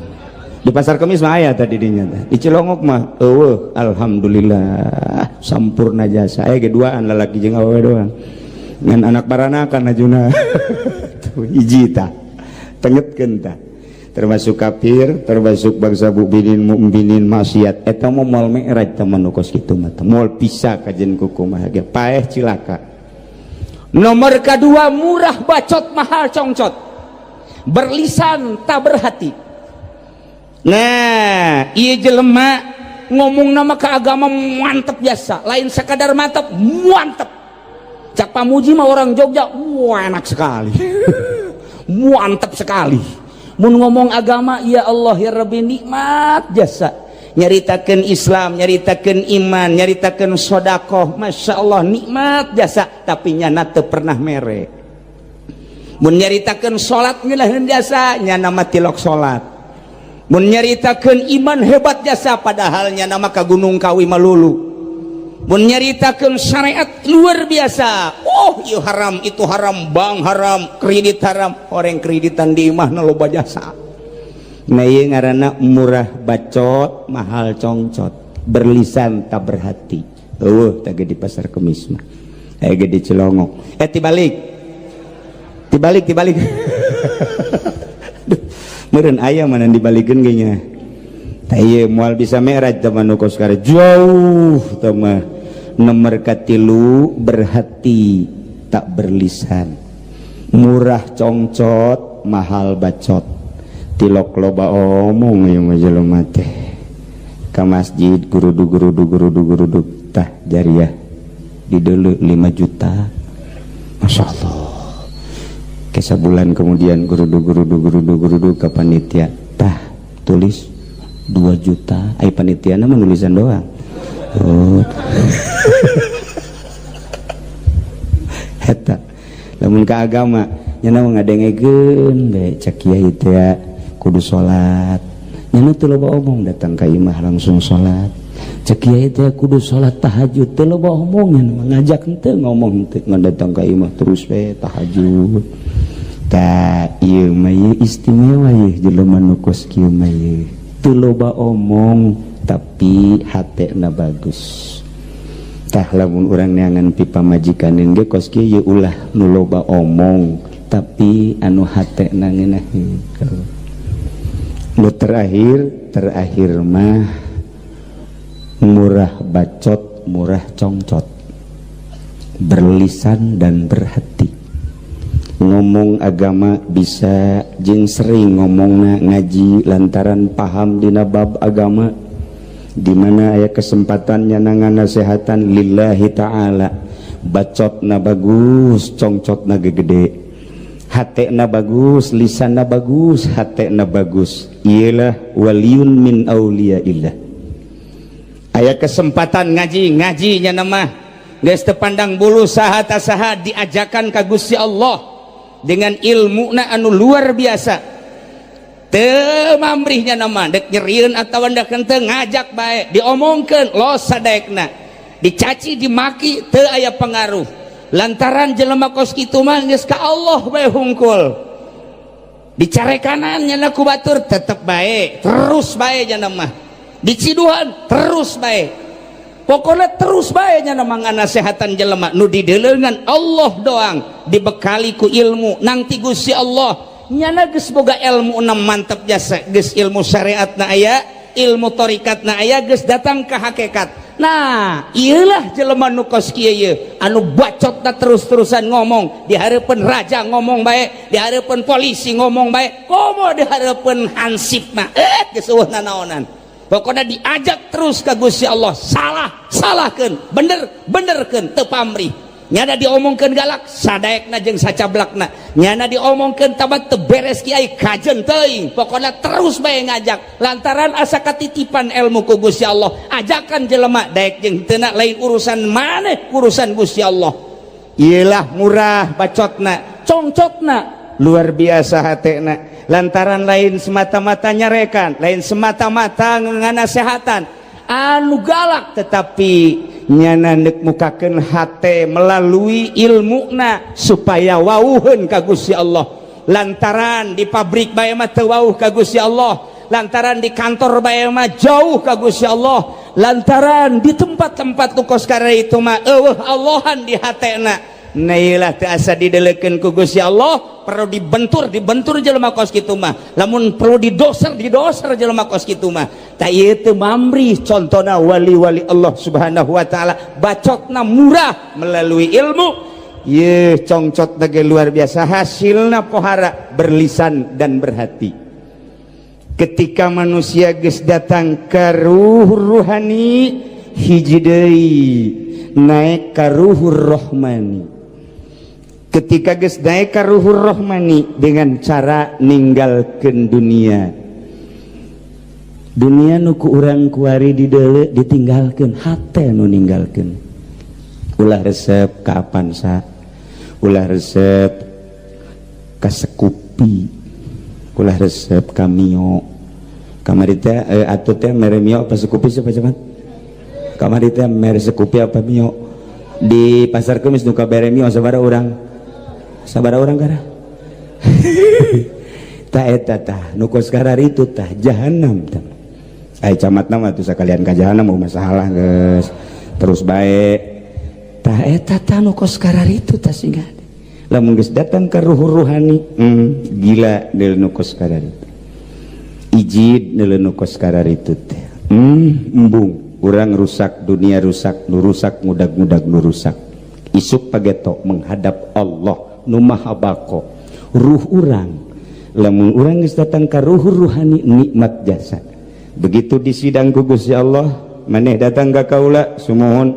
di pasar Kemis mah aya tadi dinya teh. Di Cilongok mah eueuh, alhamdulillah sampurna jasa. Aya ge duaan, lalaki jeung awewe doang, ngan anak baranakan ajuna. Tuh hiji tah, tengetkeun tah, termasuk kafir, termasuk bangsa mukminin mukminin maksiat. Eta mah moal mi'raj teh nu kos kitu mah, moal bisa kajen kumaha ge paeh cilaka. Nomor kedua, murah bacot mahal congcot, berlisan tak berhati. Nah, ieu jelema ngomong nama ke agama mantep biasa, lain sekadar mantep, mantep. Cak Pamuji mah orang Jogja, wah enak sekali, mantep sekali. Mun ngomong agama, ya Allah ya Rabbi, nikmat jasa. Nyaritakeun Islam, nyaritakeun iman, nyaritakeun sodakoh, Masya Allah, nikmat jasa, tapi nyana teu pernah mere. Mun nyaritakeun salat, ngeunaheun jasa, nyana mah tilok salat. Mun nyaritakeun iman, hebat jasa, padahal nyana mah ka Gunung Kawi malulu. Mun nyaritakeun syariat, luar biasa, oh ieu haram, itu haram, bank haram, kredit haram, orang kreditan di imah loba jasa. Nah, ieu ngaranna murah bacot, mahal congcot, berlisan tak berhati. Eueuh teh di Pasar Kemis mah, aya ge di Cilongok. Eh, tibalik, tibalik, tibalik. Duh, meureun aya mana dibalikeun ge nya. Tah, ieu moal bisa mi'raj teh mah nu kos jauh teh mah. Nomor katilu, berhati tak berlisan, murah congcot, mahal bacot, tilok loba omong. Ieu mah jelema teh ka masjid gurudug gurudug gurudug gurudug, tah jariah di dulu 5 juta, Masya Allah. Ke bulan kemudian gurudug gurudug gurudug gurudug ke panitia, tah tulis 2 juta. Ai panitia mah nulisan doang. Oh, eta lamun ka agama nya ngadengekeun bae, cek kiai teh kudu salat, nya teu loba omong, datang ka imah langsung salat. Cek kiai teh kudu salat tahajud, teu loba omong nya, ngajak henteu, ngomong henteu, ngan datang ka imah terus we tahajud. Tah, ieu mah ieu istimewa ieu jelema nu kos kieu mah, ieu teu loba omong tapi hatena bagus. Tah, lamun urang neangan pi pamajikaneun ge kos kieu ye, ulah nu loba omong tapi anu hatena ngeunaheun. Nu terakhir, terakhir mah murah bacot, murah congcot, berlisan dan berhati. Ngomong agama bisa jeung sering ngomongna ngaji lantaran paham dina bab agama. Di mana aya kesempatan nyanangan nasehatan lillahi ta'ala, bacotna bagus, congcotna gede, hatena bagus, lisanna bagus, hatena bagus, ialah waliyun min auliyaillah. Aya kesempatan ngaji, ngaji nya mah geus teu pandang bulu saha ta saha, diajakan ka Gusti Allah dengan ilmu na anu luar biasa, teu mamrihnya nama dek nyerieun atawa dek henteu, ngajak bae, diomongkeun los sadaekna, dicaci dimaki teu aya pengaruh, lantaran jelema kos kitu mah geus ka Allah bae hungkul. Dicarekanan nya ku batur tetep bae, terus bae nya mah, diciduhan terus bae, pokoknya terus bae nya mah nganasehatan jelema nu dideuleungan Allah doang, dibekali ku ilmu nang ti Gusti Allah. Nyana geus boga ilmu enam, mantep jasa, geus ilmu syariat na aya, ilmu torikat na aya, geus datang ke hakikat. Nah, iyalah jelema nu kos kieu ye, anu bacotna terus-terusan ngomong, di hareupeun raja ngomong bae, di hareupeun polisi ngomong bae, komo di hareupeun hansip mah eh geus eueuh nanaonan. Pokoknya diajak terus ke Gusti Allah, salah salahkeun, bener benerkeun, teu pamrih. Nyana diomongkeun galak sadaekna jeung sacablakna, nyana diomongkeun tabat teu beres kiai kajen teuing, pokoknya terus bae ngajak lantaran asa katitipan ilmu ku Gusti Allah. Ajakan jelema daek jeung teu lain urusan maneh, urusan Gusti Allah. Iyalah murah bacotna, congcotna luar biasa hatena, lantaran lain semata-mata nyarekan, lain semata-mata nganasehatan anu galak, tetapi nyana nek mukakeun hate melalui ilmuna supaya wauheun ka Gusti Allah, lantaran di pabrik bae mah teu wauh ka Gusti Allah, lantaran di kantor bae mah jauh ka Gusti Allah, lantaran di tempat-tempat nu kos itu mah eueuh Allahan di hatena. Nah, teu asa didelekeun ku Gusti Allah. Perlu dibentur, dibentur jelema kos kitu mah. Lamun perlu didoser, didoser jelema kos kitu mah. Tak ieu teu mamrih. Contohna wali-wali Allah Subhanahu wa taala, bacotna murah melalui ilmu ye, congcot ge luar biasa, hasilna pohara, berlisan dan berhati. Ketika manusia geus datang ke ruh ruhani, hiji deui naik ka ruhur rohmani. Ketika geus naik ka ruhur rohmani dengan cara ninggalkeun dunia, dunia nu ku urang kuari dideuleu ditinggalkeun, hate nu ninggalkeun. Ulah resep ka Avanza, ulah resep ka Scoopy, ulah resep ka Mio. Kamari teh atuh teh mere Mio apa Scoopy? Siapa cepat kamari teh mere Scoopy apa Mio? Di Pasar Kemis nu kabere Mio sabaraha urang, sabaraha urang kara? Tah, eta tah nu kos itu tah jahanam tah. Ai camat nama tuh sekalian ka jahanam mau masalah, geus terus baik. Tah, eta tah nu kos itu tah. Sehingga lamun geus datang ke ruh ruhani, gila deul nu kos itu, ijid deul nu kos itu teh. Embung urang rusak dunia, rusak nu rusak, ngudag-ngudag nu rusak. Isuk pageto menghadap Allah nu maha bako. Ruh urang, lamun urang geus datang ka ruh ruhani, nikmat jasa. Begitu di sidang ku Gusti Allah, maneh datang ka kaula sumuhun,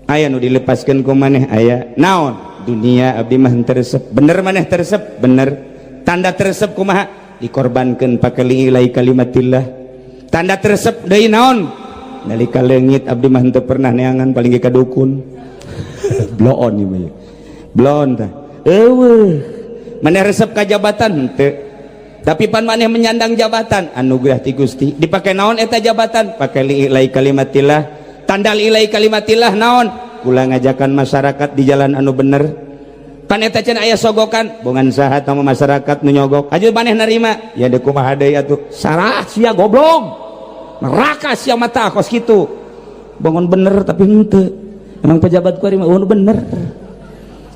aya nu dilepaskeun ku maneh? Aya naon? Dunia abdi mah teu resep. Bener maneh teu resep? Bener. Tanda teu resep kumaha? Dikorbankeun pake li'ilai kalimatillah. Tanda teu resep deui naon? Nalika leungit abdi mah teu pernah neangan, paling ge ka dukun. Bloon ieu mah, bloon tah. Eueuh maneh resep ka jabatan? Henteu. Tapi pan maneh menyandang jabatan anugerah ti Gusti, dipake naon eta jabatan? Pake li'ilai kalimatillah. Tanda li'ilai kalimatillah naon? Kula ngajakan masyarakat di jalan anu bener. Pan eta cenah aya sogokan, bongan saha sama masyarakat nu nyogok aja maneh narima ya? Deuk kumaha deui atuh? Salah sia, goblok, neraka sia mata kos kitu. Bangun bener tapi henteu. Emang pejabat ku ari mah bener?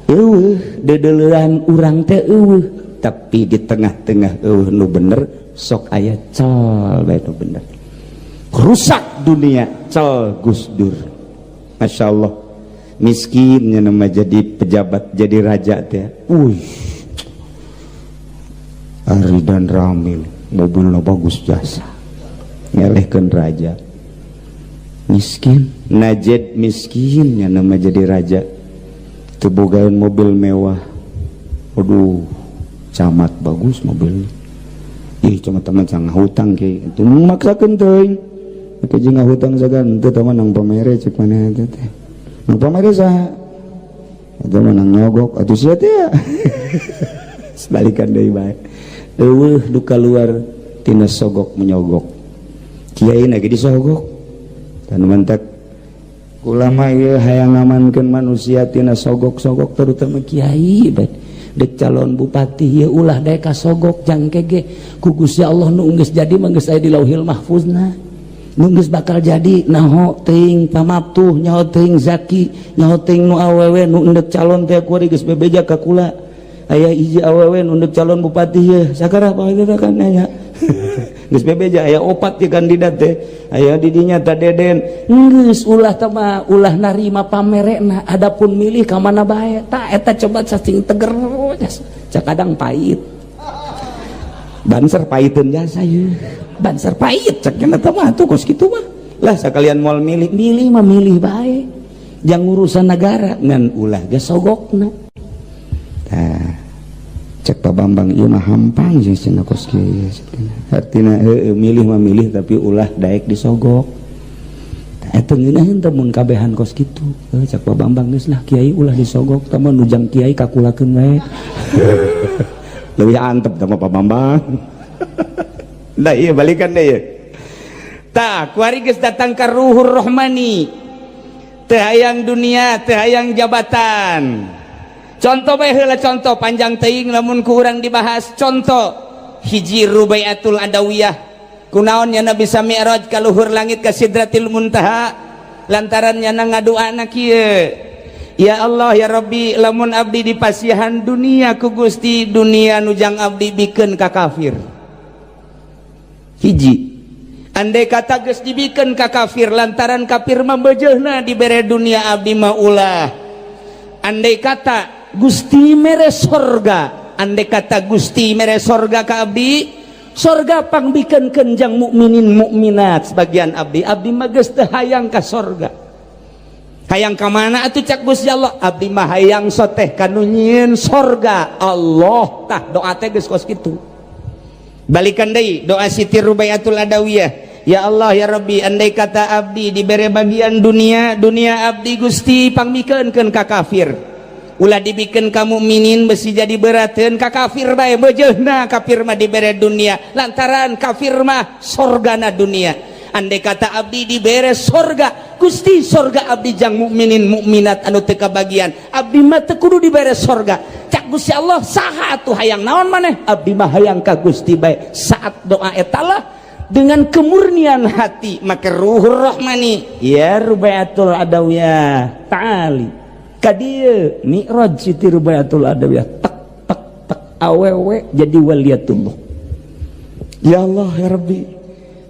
Eueuh dedeleuan urang teh eueuh. Tapi di tengah-tengah eueuh nu bener, sok aya cal bae nu bener. Rusak dunia cal Gus Dur. Masya Allah, miskinnya nama jadi pejabat, jadi raja teh. Wih, Ridwan Kamil mobilnya bagus jasa, ngelehkeun raja miskin. Najed miskinnya nama jadi raja, teu bogaeun mobil mewah. Aduh, camat bagus mobilnya. Ih, camat teman sangat hutang ki itu maksakeun teuing. Itu jeung hutang sagan teu teman nang pamere cek maneh teh teh. Nang pamere saha? Eta mah nang nyogok atuh sia teh. Sebalikan deui bae. Eueuh duka luar tina sogok menyogok. Kiai lagi disogok. Dan mantak ulama ieu hayang ngamankeun manusia tina sogok-sogok, terutama kiai bae. Dek calon bupati ieu ulah daek kasogok, jangke ge ku Gusti Allah nu geus jadi mah geus aya di Lauhil Mahfuzna. Nu geus bakal jadi naho teuing pamaptuh, nyaho teuing zaki, nyaho teuing nu awewe nu endek calon teh kuari geus bebeja ka kula. Aya hiji awewe nu endek calon bupati ye sakara apa itu kan nanya geus bebeja aya opat di kandidat teh aya di dinya ta Deden. Geus ulah teh mah ulah narima pamerekna, adapun milih ka mana bae. Ta eta coba cacing teger jasa. Kadang pahit Banser pahiteun jasa ye, Banser pahit cek eta mah tuh kos kitu mah lah. Sekalian moal milih, milih mah milih bae jang urusan negara, ngan ulah ge sogokna. Tah, cek Pak Bambang ieu mah hampang sih cenah kos kieu. Artina heueuh, milih mah milih tapi ulah daek disogok. Tah, eta ngeunaheun teh mun kabehan kos kitu. Heuh, cek Pak Bambang geus lah kiai ulah disogok, tah mah nujang kiai kakulakeun wae. Leuwih antep tah Pak Bambang. Nah, iya balikan deh ya. Tah, kuari geus datang ka ruhur rohmani. Teu hayang dunia, teu hayang jabatan. Contoh bae heula, contoh panjang teuing lamun ku urang dibahas. Contoh hiji, Rubaiatul Adawiyah. Kunaon nya bisa mi'raj ka luhur langit, ka Sidratil Muntaha? Lantaran nya ngaduana kieu: "Ya Allah, ya Rabbi, lamun abdi dipasihan dunia ku Gusti, dunia nujang abdi bikeun ka kafir." Hiji, andai kata geus dibikeun ka kafir, lantaran kafir mah beujeuna dibere dunia, abdi mah ulah. Andai kata Gusti mere sorga, andai kata Gusti mere sorga ka abdi, sorga pangbikenkeun jang mukminin mukminat sebagian abdi, abdi mah geus teu hayang ka sorga. Hayang ka mana atuh? Cak Gusti Allah, abdi mah hayang soteh ka nu nyieun sorga, Allah. Tah, doa teh geus kos kitu. Balikan deui doa Siti Rubaiatul Adawiyah, ya Allah, ya Rabbi, andai kata abdi dibere bagian dunia, dunia abdi, Gusti, pangmikeunkeun ka kafir, ulah dibikeun ka mukminin, besi jadi berateun. Ka kafir bae, beujeuna kafir mah dibere dunia, lantaran kafir mah sorgana dunia. Andai kata abdi dibere sorga, Gusti, sorga abdi jang mukminin mukminat anu teu kabagian, abdi mah teu kudu dibere sorga. Cak Gusti Allah, saha atuh, hayang naon maneh? Abdi mah hayang ka Gusti bae. Saat doa eta lah dengan kemurnian hati, maka ruhur rahmani, ya Rubaiatul Adawiyah, ta'ali kadieu. Mi'raj Siti Rubaiatul Adawiyah, tek tek tek, awewe jadi waliyatullah. Ya Allah, ya Rabbi.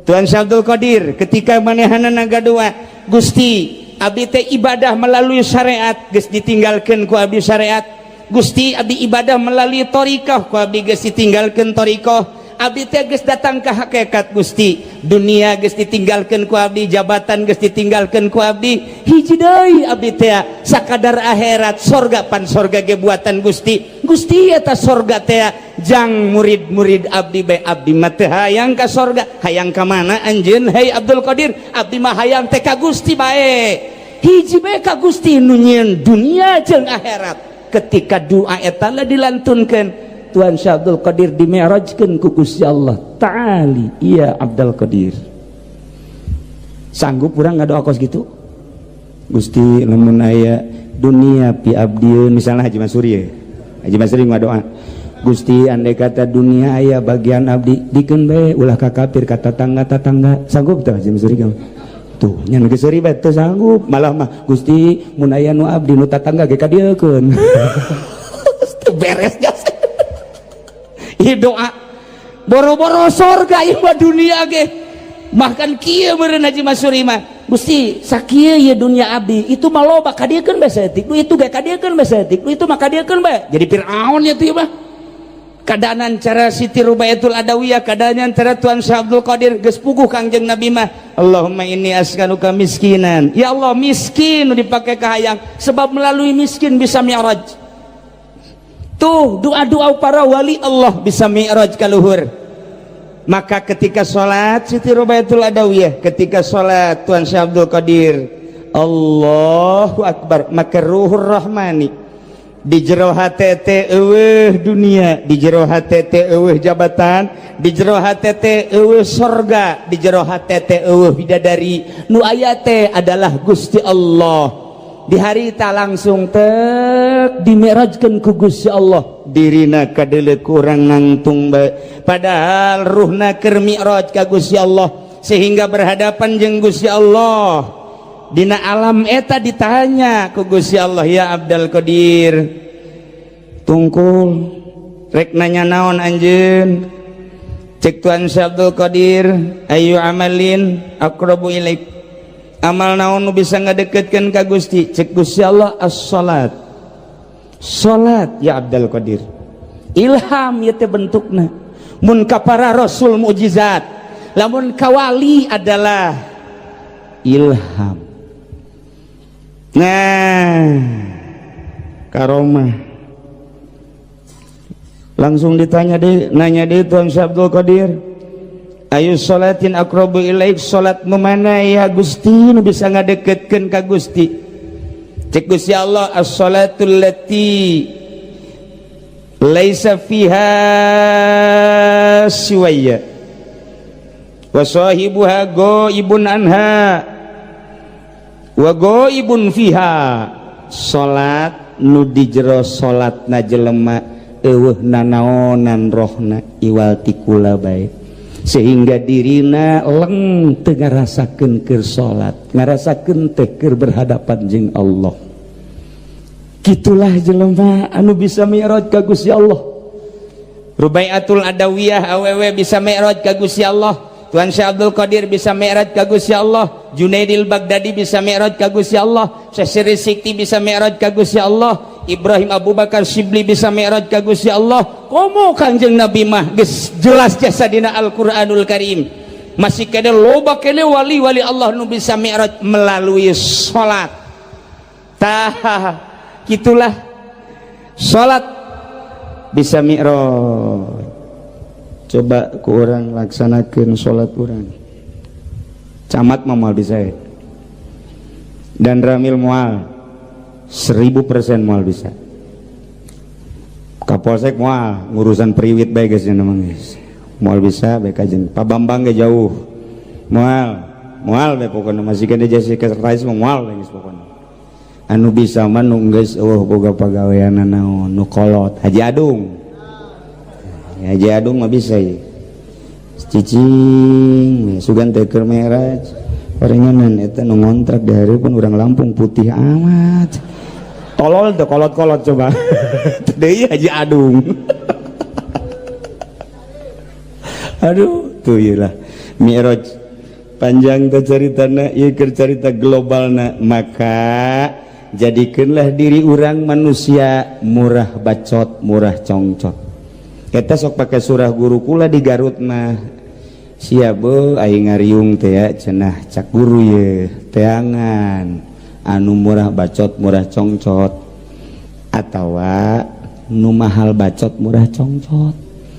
Tuan Syabdul Qadir ketika manehanana doa, Gusti, abdi teh ibadah melalui syariat geus ditinggalkeun ku abdi syariat. Gusti, abdi ibadah melalui thariqah, ku abdi geus ditinggalkeun thariqah. Abdi teh geus datang ke hakikat. Gusti, dunia geus ditinggalkeun ku abdi, jabatan geus ditinggalkeun ku abdi, hiji deui abdi teh sakadar akhirat, sorga. Pan sorga ge buatan Gusti. Gusti, eta sorga teh jang murid-murid abdi bae, abdi mah teu hayang ka sorga. Hayang ka mana anjeun, hei Abdul Qadir? Abdi mah hayang teh ka Gusti bae, hiji bae, ka Gusti nu nyieun dunia jeung akhirat. Ketika doa eta lah dilantunkeun, Tuhan Syekh Abdul Qadir dimi'rajkeun ku Gusti Allah, ta'ali iya Abdul Qadir. Sanggup urang ngadoa kos gitu? Gusti, lamun aya dunia pi abdieun, misalnya Haji Masuri ya. Haji Masuri ngadoa, Gusti, andai kata dunia aya bagian abdi, dikeun bae, ulah ka kafir, ka tatangga tatangga. Sanggup tuh Haji Masuri kamu tuh nya? Nu geus bae teu sanggup, malah mah, Gusti, mun aya nu abdi, nu tatangga ge kadieukeun. Teu beres jas. Ieu doa boro-boro sorga, ieu mah dunia ge. Bahkan kieu meureun Haji Masuri mah, Gusti, sakieu ieu dunia abdi, itu mah loba, kadieukeun bae saeutik, nu itu ge kadieukeun bae saeutik, nu itu mah kadieukeun bae. Jadi Fir'aun ya tuh mah. Kadanan cara Siti Rubaiatul Adawiyah, kadanan cara Tuan Syekh Abdul Qadir, geus puguh Kangjeng Nabi mah, Allahumma inni as'aluka miskinan. Ya Allah, miskin nu dipake kahayang, sebab melalui miskin bisa mi'raj. Tuh doa-doa para wali Allah bisa mi'raj ka luhur. Maka ketika sholat Siti Rubaiatul Adawiyah, ketika sholat Tuan Syekh Abdul Qadir, Allahu Akbar, maka ruhur rahmani di jero hate teh eueuh dunia, di jero hate teh eueuh jabatan, di jero hate teh eueuh sorga, di jero hate teh eueuh bidadari, nu aya teh adalah Gusti Allah. Di hari tak langsung tek dimi'rajkeun ku Gusti Allah, dirina kadeuleu kurang nangtung bae, padahal ruhna keur mi'raj ka Gusti Allah, sehingga berhadapan jeung Gusti Allah. Dina alam eta ditanya ku Gusti Allah, ya Abdul Qadir, tungkul rek nanya naon anjeun? Cek Tuan Syekh Abdul Qadir, ayu amalin aqrabu ilaik, amal naon nu bisa ngadeketkeun ka Gusti? Cek Gusti Allah, as-salat, salat ya Abdul Qadir. Ilham ieu teh bentukna. Mun ka para rasul mukjizat, lamun ka wali adalah ilham. Nah, karomah langsung ditanya deh, nanya deh Tuan Syekh Abdul Qadir, ayu sholatin aqrabu ilaik, salat nu mana ya Gusti nu bisa ngadeketkeun ka Gusti? Cek Gusti Allah, as-salatul lati laisa fiha siwaya wa sahibuha ghaibun anha wa ghaibun fiha. Salat nu di jero salatna jelema eueuh nanaonan rohna iwal ti kula bae, sehingga dirina leng teu ngarasakeun keur salat, ngarasakeun teh keur berhadapan jeung Allah. Gitulah jelema anu bisa mi'raj ka Gusti Allah. Rubaiatul Adawiyah awewe bisa mi'raj ka Gusti Allah. Tuan Syekh Abdul Qadir bisa mi'raj ka Gusti Allah. Junaidil Baghdadi bisa mi'raj ka Gusti Allah. Syekh Sirri Sikti bisa mi'raj ka Gusti Allah. Ibrahim Abu Bakar Sibli bisa mi'raj ka Gusti Allah. Komo Kangjeng Nabi mah geus jelas jasa dina Al-Qur'anul Karim. Masih kene loba kene wali-wali Allah nu bisa mi'raj melalui salat. Tah, gitulah salat bisa mi'raj. Coba ku urang laksanakeun salat urang. Camat mah moal bisa ya. Dan Ramil moal 1000% moal bisa. Kapolsek moal, ngurusan priwit bae geus nya mah geus. Moal bisa bae kajen. Pak Bambang ge jauh. Moal, moal bae pokona masih kena jadi sekretaris mah moal geus pokona. Anu bisa mah nu geus eueuh boga pagawean naon, nu kolot Haji Adung. Haji Adung mah bisa ya. Cicing sugan teh keur mi'raj. Orenganan eta nu ngontrak di hari pun urang Lampung putih amat. Tolol tuh kolot-kolot coba. Deui Haji Adung. Aduh, tuh ieu lah mi'raj. Panjang teh caritana, ieu keur carita globalna, maka jadikeunlah diri urang manusia murah bacot, murah congcot. Eta sok pakai surah guru kula di Garut mah. Sia beuh aing ngariung teh ya cenah cak guru ye teangan anu murah bacot murah congcot atawa nu mahal bacot murah congcot.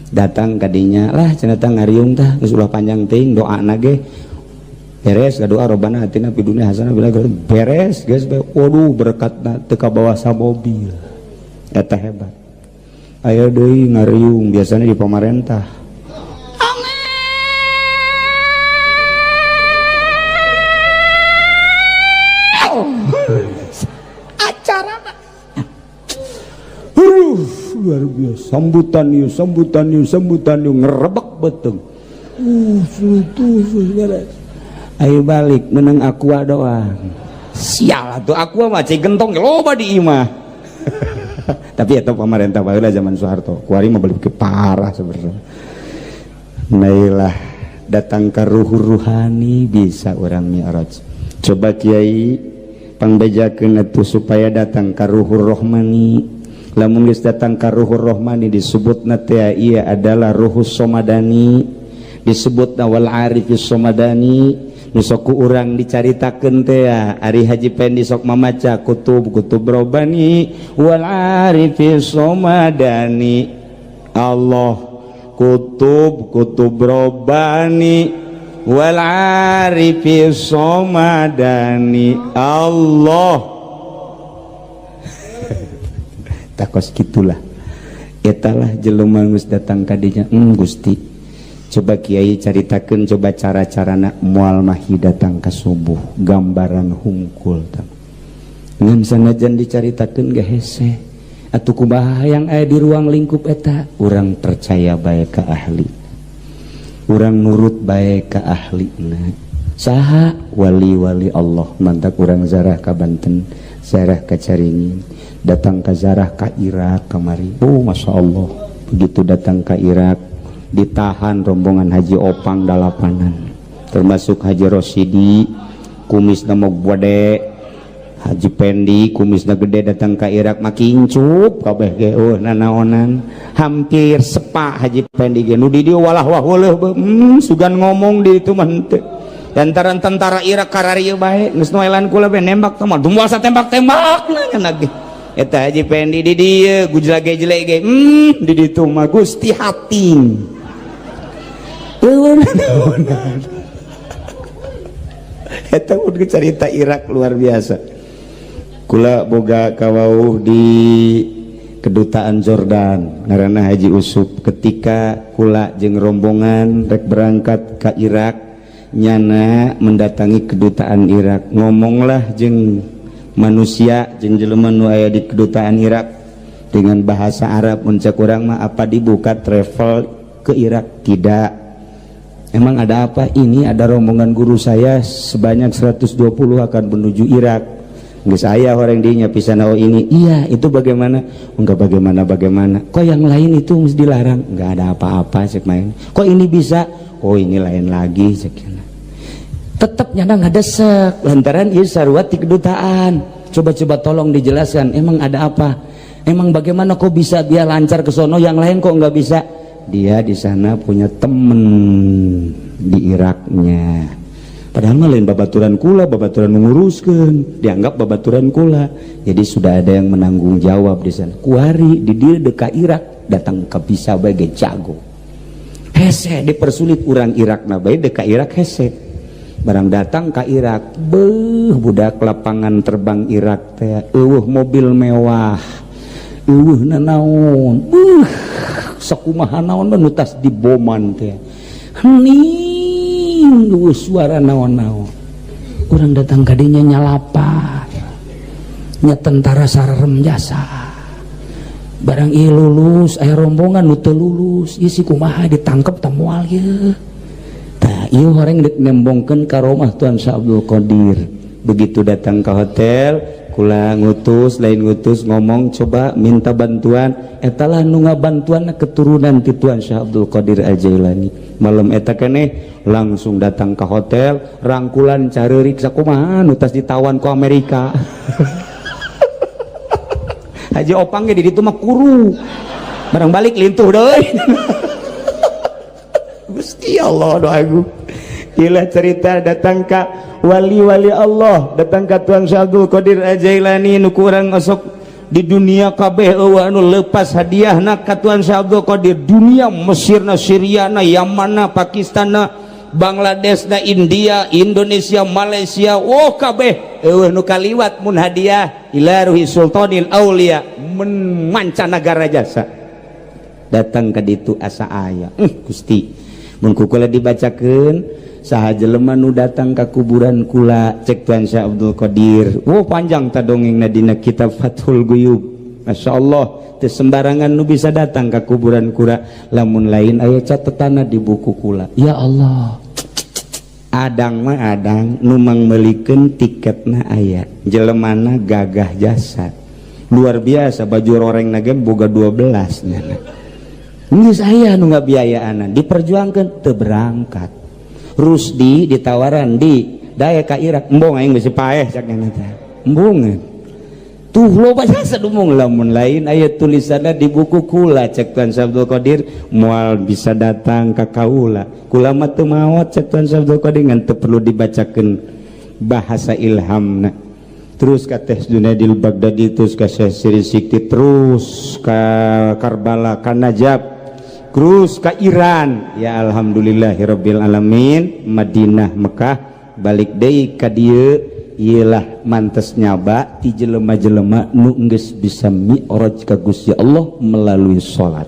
Datang kadinya lah cenah tah ngariung tah geus ulah panjang teuing doana ge beres doa robbana atina fid dunya hasanah bila beres geus waduh berkatna teu kabawa samobil. Eta hebat. Ayo deui ngariung biasanya di pemerintah. Acara luar biasa, sambutan yuk, sambutan yuk, sambutan yuk, ngerebek beteng. Ayo balik menang aqua doang. Sial tuh aqua mah cai gentong loba di imah. Tapi eta pemerintah baheula zaman Soeharto, kuari mah balik parah sebenarnya. Nailah datang ke ruh ruhani bisa orang mi'raj. Coba kiai pangbejakeun atuh supaya datang ke ruhur rohmani. Lamun geus datang ka ruhur rohmani disebutna teh ieu adalah ruhus somadani, disebutna wal arifis somadani. Nu sok ku urang dicaritakeun teh ari Haji Pendi sok mamaca kutub kutub robani wal arifis somadani. Allah kutub kutub robani wal arifis somadani. Allah takos gitulah etalah jelema geus datang ka dinya. Gusti coba kiai caritakeun coba cara-carana moal mahi datang ka subuh gambaran hungkul tah ngan sanajan dicaritakeun ge hese atuh kumaha hayang aya di ruang lingkup eta urang percaya bae ka ahli, urang nurut bae ka ahlina. Saha wali-wali Allah mantak urang zarah ka Banten, zarah ka Caringin, datang ke zarah ka Irak kamari. Oh masya Allah, begitu datang ke Irak ditahan rombongan Haji Opang dalapanan, termasuk Haji Rosidi kumisna mah gede, Haji Pendi kumisna gede datang ke Irak makin cup kabeh ge eueuh nanaonan hampir sepak Haji Pendi ge nu di dieu walah wah weuleuh sugan ngomong di itu mah henteu. Lantaran tentara Irak kararieu bae geus noelan kula be nembak teh mah dumbal satembak-tembak nya ge. Eta Haji Pendi di dieu gujlage-jelek ge di ditu mah Gusti Hating. Eta mun cerita Irak luar biasa. Kula boga kawauh di kedutaan Jordan ngaranna Haji Usup. Ketika kula jeung rombongan rek berangkat ka Irak, nyana mendatangi kedutaan Irak, ngomonglah jeung manusia jeung jelema nu aya di kedutaan Irak dengan bahasa Arab. Mun cek urang mah apa dibuka travel ke Irak? Tidak. Emang ada apa? Ini ada rombongan guru saya sebanyak 120 akan menuju Irak. Geus aya orang dinya pisan oh ini. Iya, itu bagaimana? Enggak bagaimana bagaimana. Kok yang lain itu mesti dilarang? Enggak ada apa-apa cek main. Kok ini bisa? Oh ini lain lagi cek. Tetep nyana ngadesek lantaran ieu sarua ti kedutaan. Coba-coba tolong dijelaskan, emang ada apa? Emang bagaimana kok bisa dia lancar ke sono, yang lain kok nggak bisa? Dia di sana punya temen di Iraknya. Padahal mah lain babaturan kula, babaturan menguruskan, dianggap babaturan kula. Jadi sudah ada yang menanggung jawab di sana. Kuari di dia deka Irak datang ke bisa bagai jago. Hese dipersulit orang Irak na bae deka Irak hese. Barang datang ke Irak, beuh, budak, lapangan terbang Irak teh euweuh mobil mewah. Euweuh nanaon. Beuh, sakumaha naon nu tas diboman teh. Hening, euweuh suara naon-naon. Urang datang ka dinya nyalapar. Nya tentara sararem jasa. Barang ieu lulus, aya rombongan nu teu lulus, ieu si kumaha, ditangkep tah moal ieu. Tah, ieu horeng dek nembongkeun karomah Tuan Syekh Abdul Qadir. Begitu datang ke hotel, kula ngutus, lain ngutus, ngomong coba minta bantuan, eta lah nu ngabantuan keturunan ti Tuan Syekh Abdul Qadir Al Jailani. Malam eta keneh langsung datang ke hotel, rangkulan careurik sakumaha nu tas ditawan ku Amerika. Haji Opang ge di ditu mah kuru. Barang balik lintuh deui. Gusti Allah, doa agung. Gila cerita datang ka wali-wali Allah, datang ka Tuan Syekh Abdul Qadir Al Jailani nu kurang osok di dunia kabeh euweuh anu lepas hadiahna ka Tuan Syekh Abdul Qadir. Dunia Mesirna, Syriana, Yamanna, Pakistanna, Bangladesh na, India, Indonesia, Malaysia, oh kabeh euweuh nu kaliwat mun hadiah ila ruhi sultanil aulia men mancanagara jasa. Datang ka ditu asa aya. Gusti, mun ku kula dibacakeun saha jelema nu datang ka kuburan kula, cek Tuan Syekh Abdul Qadir. Oh, panjang ta dongengna dina kitab Fathul Guyub. Masya Allah, teu sembarangan nu bisa datang ka kuburan kula lamun lain aya catetana di buku kula. Ya Allah, adang mah adang nu mangmeulikeun tiketna aya jelemana gagah jasa luar biasa, baju roreng ge boga 12 nyana. Geus aya nu ngabiayaanan, diperjuangkeun teu berangkat. Rusdi ditawaran di daya ka Irak, embung aing bisi paeh, cak nya teh. Embungeun tuh loba jasa dumung, lamun lain aya tulisanna di buku kula, cek Tuan Syekh Abdul Qadir, moal bisa datang ka kaula. Kula mah teu maot, cek Tuan Syekh Abdul Qadir, ngan teu perlu dibacakeun bahasa ilhamna. Terus ka Teh Junaidil Baghdadi, terus ka Syekh Siri Sikti, terus ka Karbala, ka Najaf, terus ka Iran. Ya alhamdulillahirabbil alamin, Madinah, Mekah, balik deui ka dieu. Iyalah mantes nyaba ti jelema-jelema nu geus bisa mi'raj ka Gusti Allah melalui salat.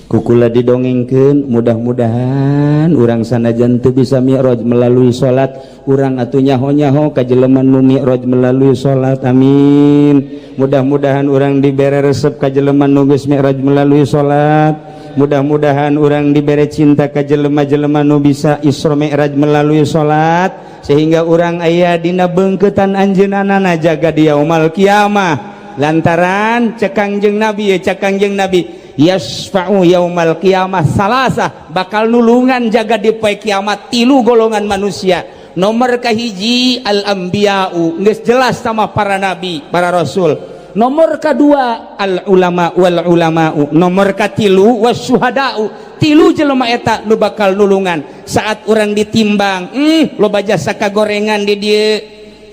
Kukula didongengkeun, mudah-mudahan urang sanajan teu bisa mi'raj melalui salat, urang atuh nyaho-nyaho ka jelema nu mi'raj melalui salat. Amin. Mudah-mudahan urang dibere resep ka jelema nu geus mi'raj melalui salat. Mudah-mudahan urang dibere cinta ka jelema-jelema nu bisa Isra Mi'raj melalui salat, sehingga urang aya dina beungkeutan anjeunna jaga di yaumal kiamah. Lantaran cek Kangjeng Nabi ya, cek Kangjeng Nabi, yasfa'u yaumal kiamah salasah, bakal nulungan jaga di poe kiamat tilu golongan manusia. Nomor kahiji al anbiya'u, geus jelas sama para nabi, para rasul. Nomor kedua al ulama wal ulama'u, nomor katilu wasyuhada'u. Tilu jelema eta nu bakal nulungan saat orang ditimbang. Loba jasa kagorengan di dieu,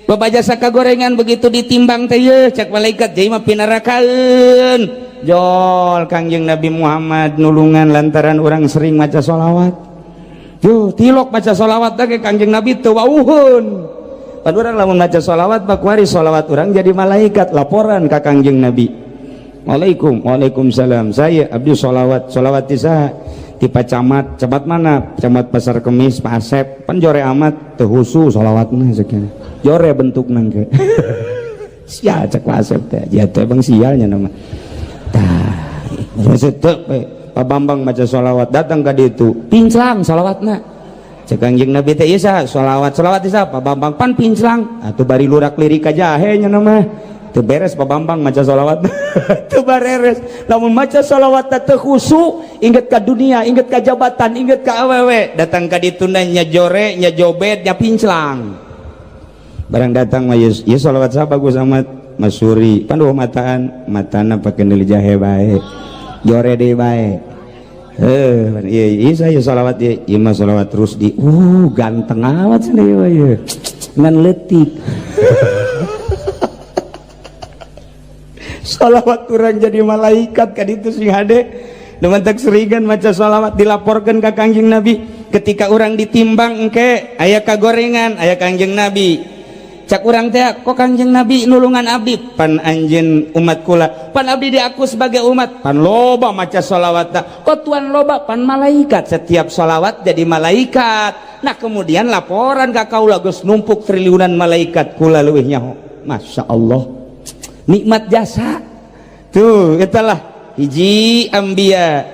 loba jasa kagorengan, begitu ditimbang teh ye, cek malaikat, jadi mah pinarakaeun. Jol Kangjeng Nabi Muhammad nulungan lantaran orang sering maca sholawat. Yo tilok maca sholawat teh Kangjeng Nabi teu wauheun. Pan urang lamun maca sholawat bakuari sholawat urang jadi malaikat laporan ka Kangjeng Nabi. Waalaikum, waalaikumsalam. Saya abdi sholawat, sholawat ti saha? Ti Pak Camat. Camat mana? Camat Pasar Kemis, Pak Asep. Pan jore amat, teu husu sholawatna sekian. Jore bentukna ge. Sial, cek Pak Asep teh. Ya teh bang sialnya nama. Tah, maksud teu Pak Bambang maca sholawat datang ka ditu. Pinclang sholawatna. Cek Kangjeng Nabi teh, ieu saha? Sholawat, sholawat ti saha? Pak Bambang. Pan pinclang. Atuh bari lurak lirik ka jahe nya nama. Teu beres Pak Bambang maca sholawat. Teu bareres. Lamun maca sholawat teh teu khusu, inget ka dunia, inget ka jabatan, inget ka awewe. Datang ka dituna nya jore, nya jobet, nya pinclang. Barang datang mah ieu sholawat saha bagus amat? Masuri. Pan dua mataan, matana pake neuli jahe bae. Jore deui bae. Iya, iya, saya sholawat ieu, ieu mah sholawat terus di ganteng amat cenah ieu mah ieu. Ngan leutik. Sholawat urang jadi malaikat ka ditu sing hade. Nu mantak serigan maca sholawat dilaporkeun ka Kangjeng Nabi ketika urang ditimbang engke aya kagorengan aya Kangjeng Nabi. Cak urang teh kok Kangjeng Nabi nulungan abdi pan anjeun umat kula pan abdi diaku sebagai umat pan loba maca sholawat kok tuan loba pan malaikat setiap sholawat jadi malaikat. Nah kemudian laporan ka kaula geus numpuk triliunan malaikat kula leuwih nyaho. Masya Allah nikmat jasa tuh itulah hiji ambia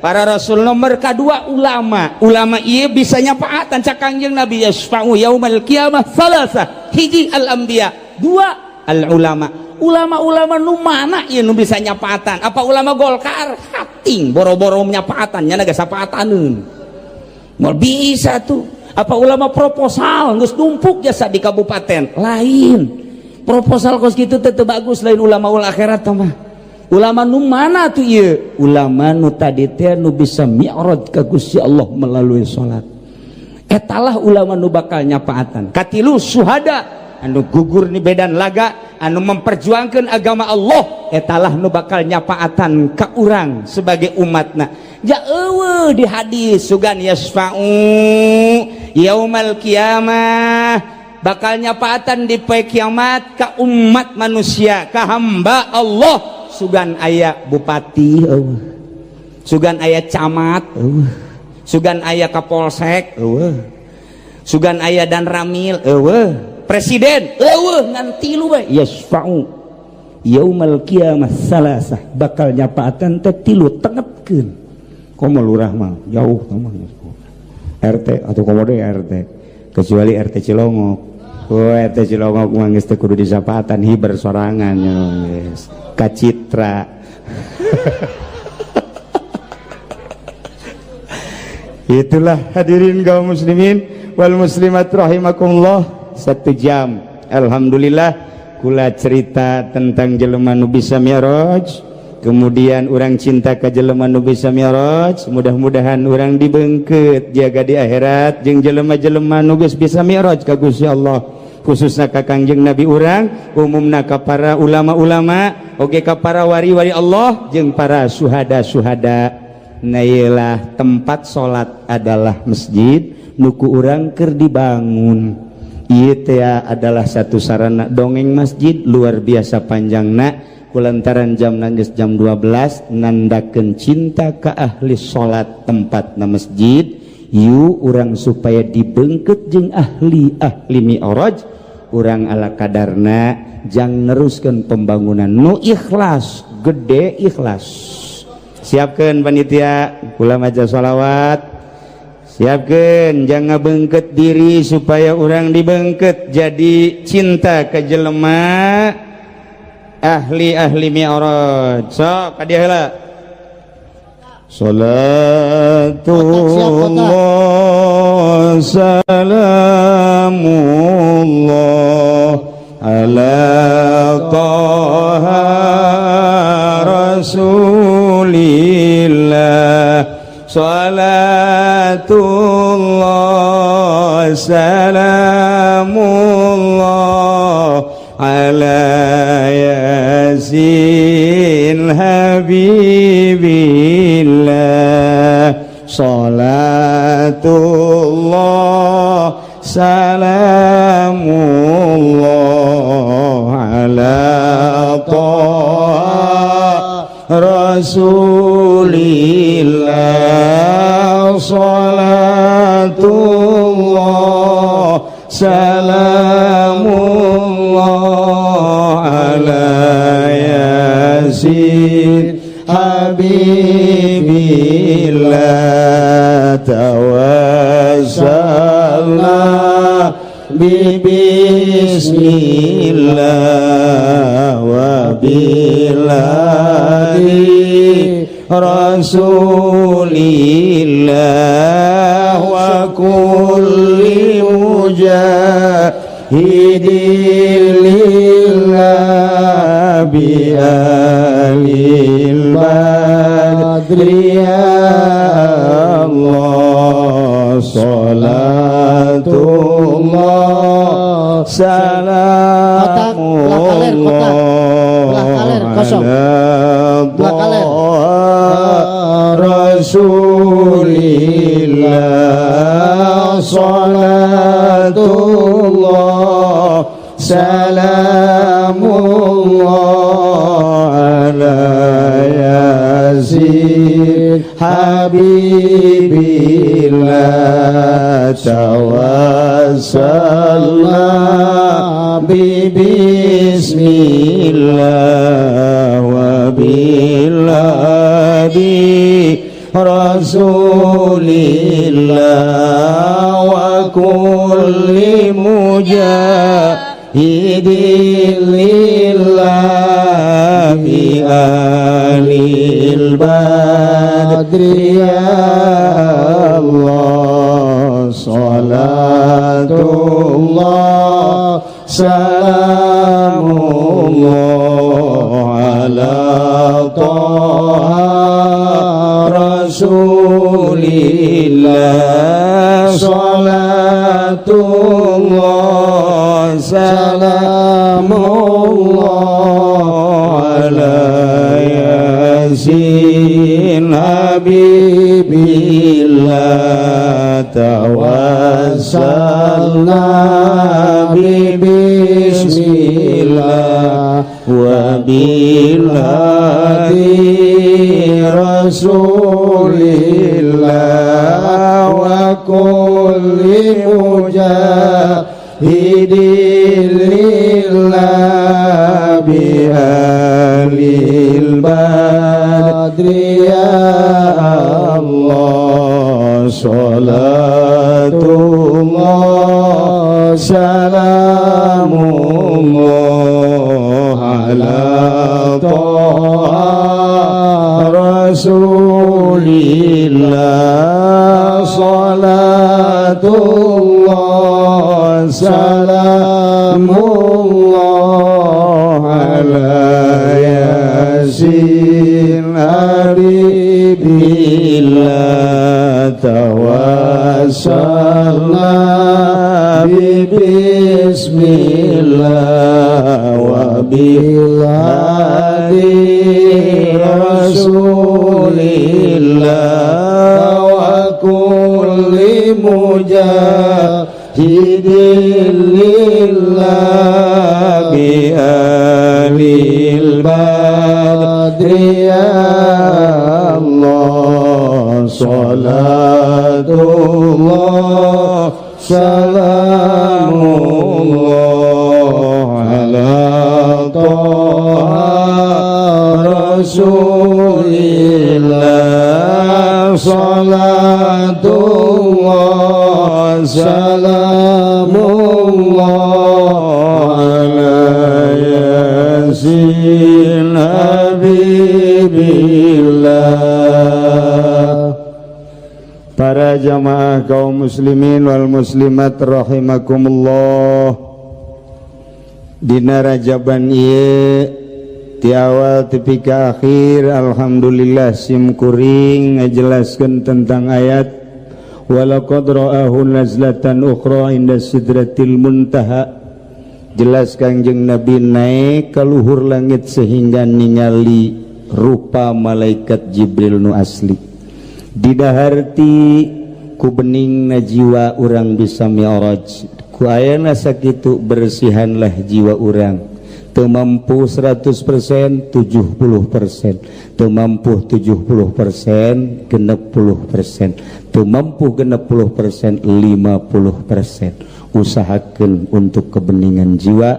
para rasul nomor kedua ulama. Ulama ieu bisa nyapaatan cak Kangjeng Nabi yasfa'u yaumal qiyamah salasa hiji al anbiya dua al ulama. Ulama-ulama nu mana ieu nu bisa nyapaatan? Apa ulama Golkar hating boro-boro nyapaatan nya geus sapaataneun moal bisa tuh. Apa ulama proposal geus numpuk jasa di kabupaten lain proposal kos kitu teh teu bagus lain ulama ul akhirat mah. Ulama nu mana tuh ieu? Ulama nu tadi teh nu bisa mi'raj ka Gusti Allah melalui salat. Etalah ulama nu bakal nyapaatan. Katilu suhada anu gugur di medan laga anu memperjuangkan agama Allah etalah nu bakal nyapaatan ka urang sebagai umatna. Ja eueuh di hadis sugan yasfa'u yaumal qiyamah bakal nyapaatan di poe kiamat ka umat manusia ka hamba Allah. Sugan aya bupati eueuh, sugan aya camat eueuh, sugan aya kapolsek eueuh, sugan aya danramil eueuh, presiden eueuh ngan tilu bae yasfa'u yaumal qiyamah salasah bakal nyapaatan teh tilu tengetkeun. Komo lurah mah jauh mah RT atau komo deui RT kecuali RT Cilongok. Oh RT Cilongok mah geus teu kudu disapatan hiber sorangan ya geus kacitra. Itulah hadirin kaum muslimin wal muslimat rahimakumullah. 1 jam alhamdulillah kula cerita tentang jelema nu bisa mi'raj, kemudian urang cinta ka jelema nu bisa mi'raj, mudah-mudahan urang dibeungkeut jaga di akhirat jeung jelema-jelema nu geus bisa mi'raj ka Gusti Allah, khususna ka Kangjeng Nabi urang, umumna ka para ulama-ulama, oge ka para wari-wari Allah jeung para suhada-suhada. Nah ieulah tempat salat adalah masjid nu ku urang keur dibangun. Ieu teh adalah satu sarana dongeng masjid luar biasa panjangna kulantaran jam geus jam 12 nandakeun cinta ka ahli salat tempatna masjid. Yu urang supaya dibeungkeut jeung ahli-ahli mi'raj urang ala kadarna jang neruskeun pembangunan nu ikhlas gede ikhlas. Siapkeun panitia kula maca sholawat, siapkeun jangan ngabeungkeut diri supaya urang dibeungkeut jadi cinta ka jelema ahli-ahli mi'raj. Sok ka dieu heula. Salatullah salamullah ala Taha Rasulillah. Salatullah salamullah ala Yasin Habibillah. Salatullah salamullah ala Taha Rasulillah. Salatullah salamullah ala Yasin Habibillah. Tawassalna bismillah wa biladi Rasulillah wa kulli mujahidin lillah bi alil badri Ya Allah, salatullah Kotak belah kaler, kotak. Belah kaler, kosong. Belah kaler. Rasulillah, salatullah salamullah ala Yasin habibillah. Tawassalna bi bismillah wa biladi rasulillah wa kulli mujahidin lillah bi ahlil badri. Ya Allah, salatullah salamullah ala Taha Rasulillah, salatullah salamullah ala Yasin habibillah. Tawassalna bi bismillah wa bilhadi rasulillah wa kulli mujahidin lillah bi ahlil badri. Ya Allah, salatullah salamullah ala Taha Rasulillah, salatullah salamullah ala Yasin habibillah. Tawassalna bi bismillah wa bilhadi rasulillah wa kulli mujahidin lillah bi ahlil badri. Ya Allah, salatullah salamullah ala Taha Rasulillah, salatullah salamullah ala Yasin habibillah. Para jamaah kaum muslimin wal muslimat rahimakumullah, dina Rajaban ieu ti awal tepi ka akhir, alhamdulillah sim kuring ngajelaskeun tentang ayat walaqad ra'ahu nazlatan ukhra inda sidratil muntaha. Jelas Kangjeng Nabi naik ke luhur langit sehingga ningali rupa malaikat Jibril nu asli. Didaharti ku beningna jiwa urang bisa mi'raj. Ku ayana sakitu bersihanlah jiwa urang. Teu mampu 100%, 70%, teu mampu 70%, 60%, teu mampu 60%, 50%. Usahakan untuk kebeningan jiwa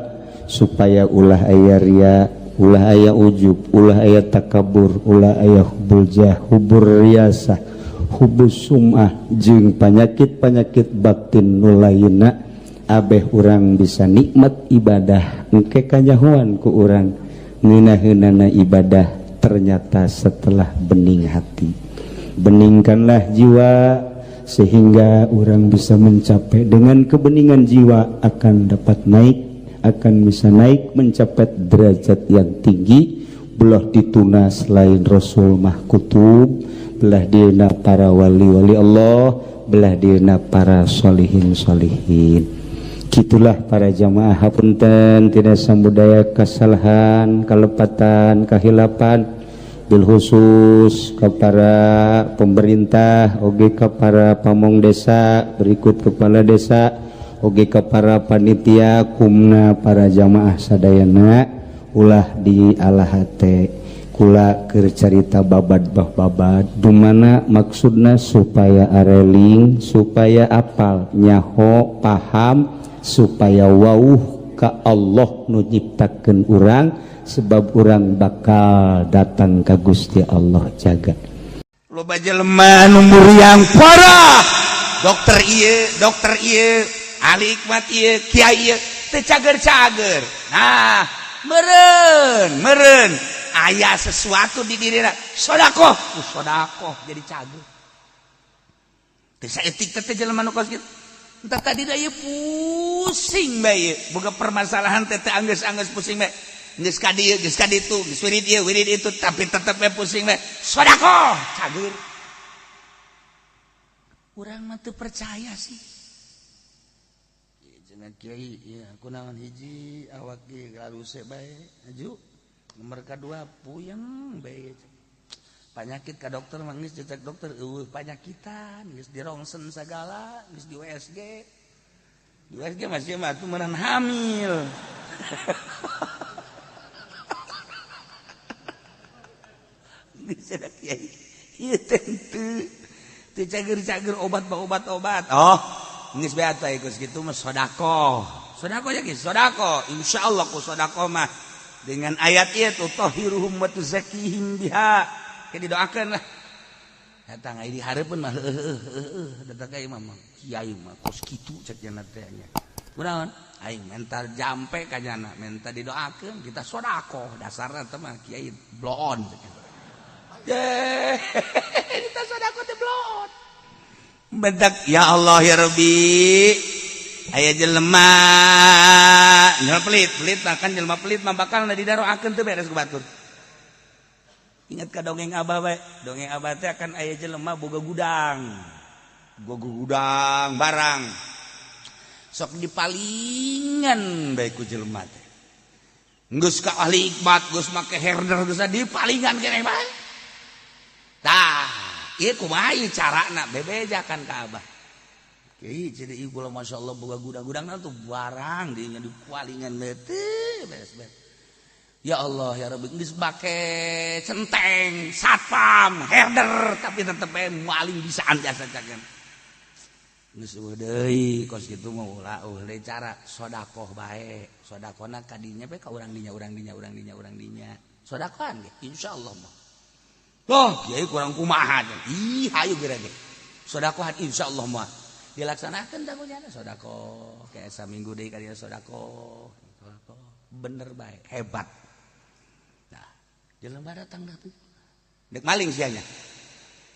supaya ulah aya ria, ulah aya ujub, ulah aya takabur, ulah aya hubbul jah, hubbur riasah, hubbus sum'ah, jeung penyakit-penyakit batin nu lainna, abeh urang bisa nikmat ibadah. Engke kanyahoan ku urang ngeunaheunana ibadah ternyata setelah bening hati. Beningkanlah jiwa sehingga orang bisa mencapai, dengan kebeningan jiwa akan dapat naik, akan bisa naik mencapai derajat yang tinggi. Belah dituna selain Rasul mah kutub, belah dieuna para wali-wali Allah, belah dieuna para solihin-solihin. Gitulah para jamaah, hapunten tidak samudaya kesalahan, kalepatan, kahilapan, bil khusus kepada pemerintah, oge kepada pamong desa, berikut kepala desa, oge kepada panitia, kumna para jamaah sadayana. Ulah di ala hate kula keur carita babad bah babad dumana maksudna supaya areling, supaya apal, nyaho, paham, supaya wauh ka Allah nu nyiptakeun urang, sebab urang bakal datang ka Gusti Allah jaga. Loba jelema nu muriang parah, dokter ieu, dokter ieu, ahli hikmat ieu, kiai ieu, teu cager-cager. Nah, meren meren aya sesuatu di dirina, sodakoh, ku sodakoh jadi cager. Teu saeutik teh jelema nu kos kitu. Entah tadi da ieu pusing bae, boga permasalahan teh teh anggeus-anggeus pusing bae. Geus ka dieu, geus ka ditu, geus wirid ieu, wirid itu, tapi tetep bae pusing bae. Sodakoh, cager. Urang mah teu percaya sih. Cenah kiai, ieu kunaon hiji awak ge garuse bae, aju. Nomor kadua puyeng bae. Panyakit ka dokter mah geus dicek dokter eueuh panyakitan, geus dirongsen sagala, geus di USG. Di USG masih mah atuh meunang hamil. Geus ada kiai. Ieu teh teu teu cager-cager obat mah obat-obat. Oh, geus bae atuh geus kitu mah sedekah. Sedekah ya geus sedekah. Insyaallah ku sedekah mah dengan ayat ieu tutahhiruhum wa tuzakkihim biha. Ke didoakeun lah. Datang ai dihareupeun mah heueuh datang ka imam mah kiai mah kos kitu cek jana teh nya. Kunaon? Aing mental jampe ka jana, minta didoakeun kita sedekah dasarna teh mah kiai bloon cek. Ye, kita sedekah teh bloon. Bentak ya Allah ya Rabbi. Aya jelema jelema pelit, pelit mah kan jelema pelit mah bakal didaroakeun teu beres ku batur. Ingat ka dongeng abah bae, dongeng abah teh akan aya jelema boga gudang. Boga gudang barang. Sok dipalingan bae ku jelema teh. Geus ka ahli hikmat, geus make herder, geus dipalingan keneh bae. Tah, ieu kumaha ieu carana bebejakan ka abah. Kiai jadi ieu kula masyaallah boga gudang-gudangna tuh barang dinya dipalingan bae teh beres beres. Ya Allah ya Rabbi, geus make centeng, satpam, herder, tapi tetep bae maling bisaan jasa cagen. Geus eueuh deui kos kitu mah ulah eueuh deui cara sedekah bae. Sedekahna ka dinya bae ka urang dinya, urang dinya, urang dinya, urang dinya. Sedekahan ge insyaallah mah. Loh, kiai kurang kumaha. Ih, hayu geura ge. Sedekahan insyaallah mah. Dilaksanakeun tah kunyana sedekah. Kayak saminggu deui ka dinya sedekah. Sedekah bener bae, hebat. Jelema datang dah tuh. Dek maling sianya.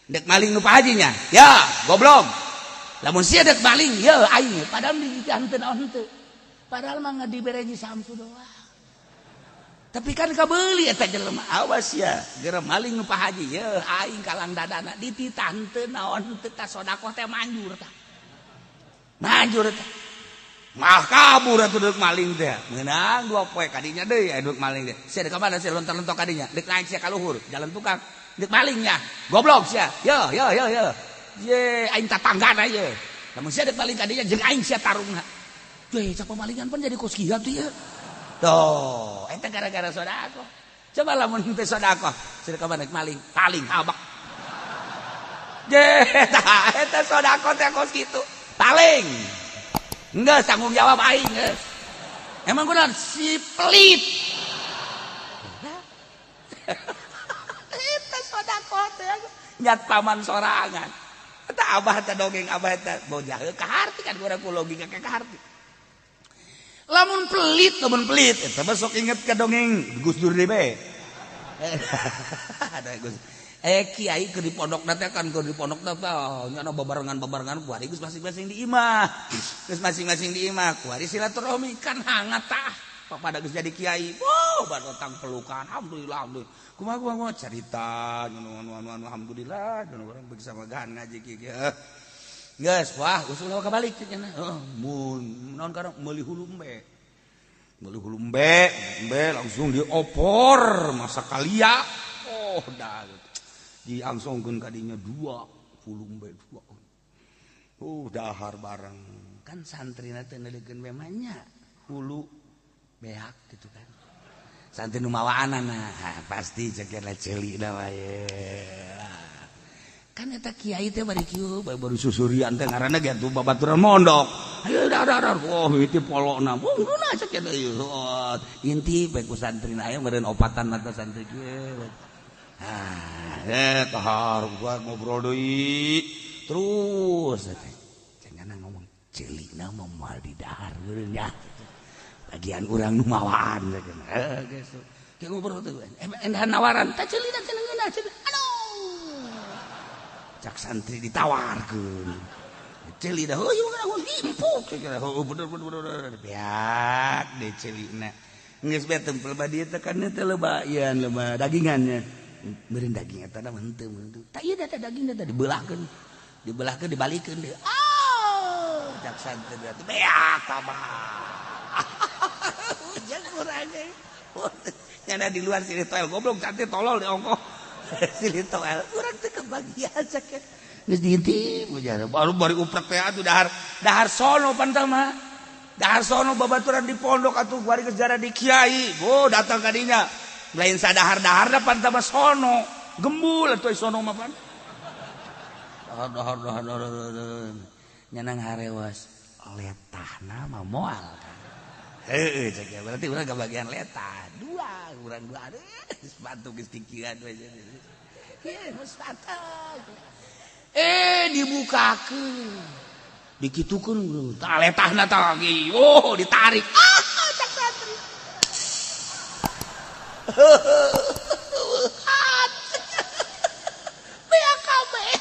Dek maling nu Pak Hajinya. Ya, goblok. Lamun sia dek maling, ya aing padahal di henteu naon henteu. Padahal mah dibere Samsu doang. Tapi kan kabeuli eta jelema. Awas ya, geura maling nu Pak Haji, ya aing kalang dadana dititah henteu naon henteu ta sedekah teh manjur tah. Manjur teh. Mah kabur atuh deuk maling teh. Meunang dua poe kadinya deui aya deuk maling teh. Sia deuk ka mana sia lontar-lontok kadinya? Deuk naik sia ka luhur, jalan tukang. Deuk malingnya. Goblok sia. Yo yo yo yo. Ye aing tatanggana ye. Lamun sia deuk maling kadinya jeung aing sia tarungna. Ye cak pemalingan pan jadi kos kieu atuh ye. Tuh, eta gara-gara sedekah. Coba lamun teu sedekah, sia deuk ka mana maling, paling habak. Ye, tah eta sedekah teh kos kitu. Paling. Enggak tanggung jawab aing geus. Emang kunaon si pelit. Eta sedekah teh nyat paman sorangan. Eta abah teh dongeng abah teh bojah ka harti kan urang ku logika ka harti. Lamun pelit eta mah sok inget ka dongeng Gus Dur deui bae. Ada Gus. Kiai keur di pondok teh kan keur di pondok teh nya babarengan-babarengan kuari geus masing-masing di imah. Geus masing-masing di imah kuari silaturahmi kan hangat tah. Papada geus jadi kiai. Wow, Oh, batang pelukan. Alhamdulillah, alhamdulillah. Kumaha kumaha carita anu anu anu alhamdulillah anu urang bersama megahan ngaji kieu. Geus, wah, usul kabalik cenah. Heeh, mun naon karang meuli hulu embe. Meuli hulu embe, embe langsung diopor masak kalia. Oh, dah. Diangsongkeun ka dinya 2 hulu embe 2. Oh, dahar bareng. Kan santrina teh neuleukeun we mah nya hulu beak gitu kan. Santri nu mawaanana pasti ceuk ceuli da wae. Kan eta kiai teh bari kieu baru susurian teh ngaranna ge atuh babaturan mondok. Ayo dar oh mimiti polona. Bunguna ceuk eta ieu. Inti bae ku santrina aya meureun opatan mata santri kieu. Ah, tahar gua ngobrol deui. Terus cenah ngomong ceulina mah moal didahar meureun nya. Bagian urang nu mawaan geus kieu ngobrol teh endahan nawaran tah ceulina teh ngeunah ceulina aduh cak santri ditawarkeun ceulina heuh ieu mah impuk heuh bener bener beak deui ceulina geus bae tempel ba dieu teh kan teh loba ieu loba dagingannya meureun daging eta mah henteu meureun tah ieu teh daging teh dibelahkeun dibelahkeun dibalikeun deui oh cak santri teh beak tambah nyana di luar sini toel goblok cantik tolol di ongkoh sini toel urang teh kebagian sakit geus diintip baru bari uprek teh atuh dahar dahar sono pan mah dahar sono babaturan di pondok atuh bari geus jara di kiai oh datang ka dinya lain sadahar-dahar da pan mah sono gembul atuh sono mah pan dahar dahar dahar nyana ngarewas letahna mah moal kan. Heeh, cek berarti urang kebagian letah. Dua, urang dua. Sepatu geus kikieuan we. Ieu sepatu. Dibukakeun. Dikitukeun tah letahna tah lagi. Oh, ditarik. Ah, cak santri. Beak kabeh.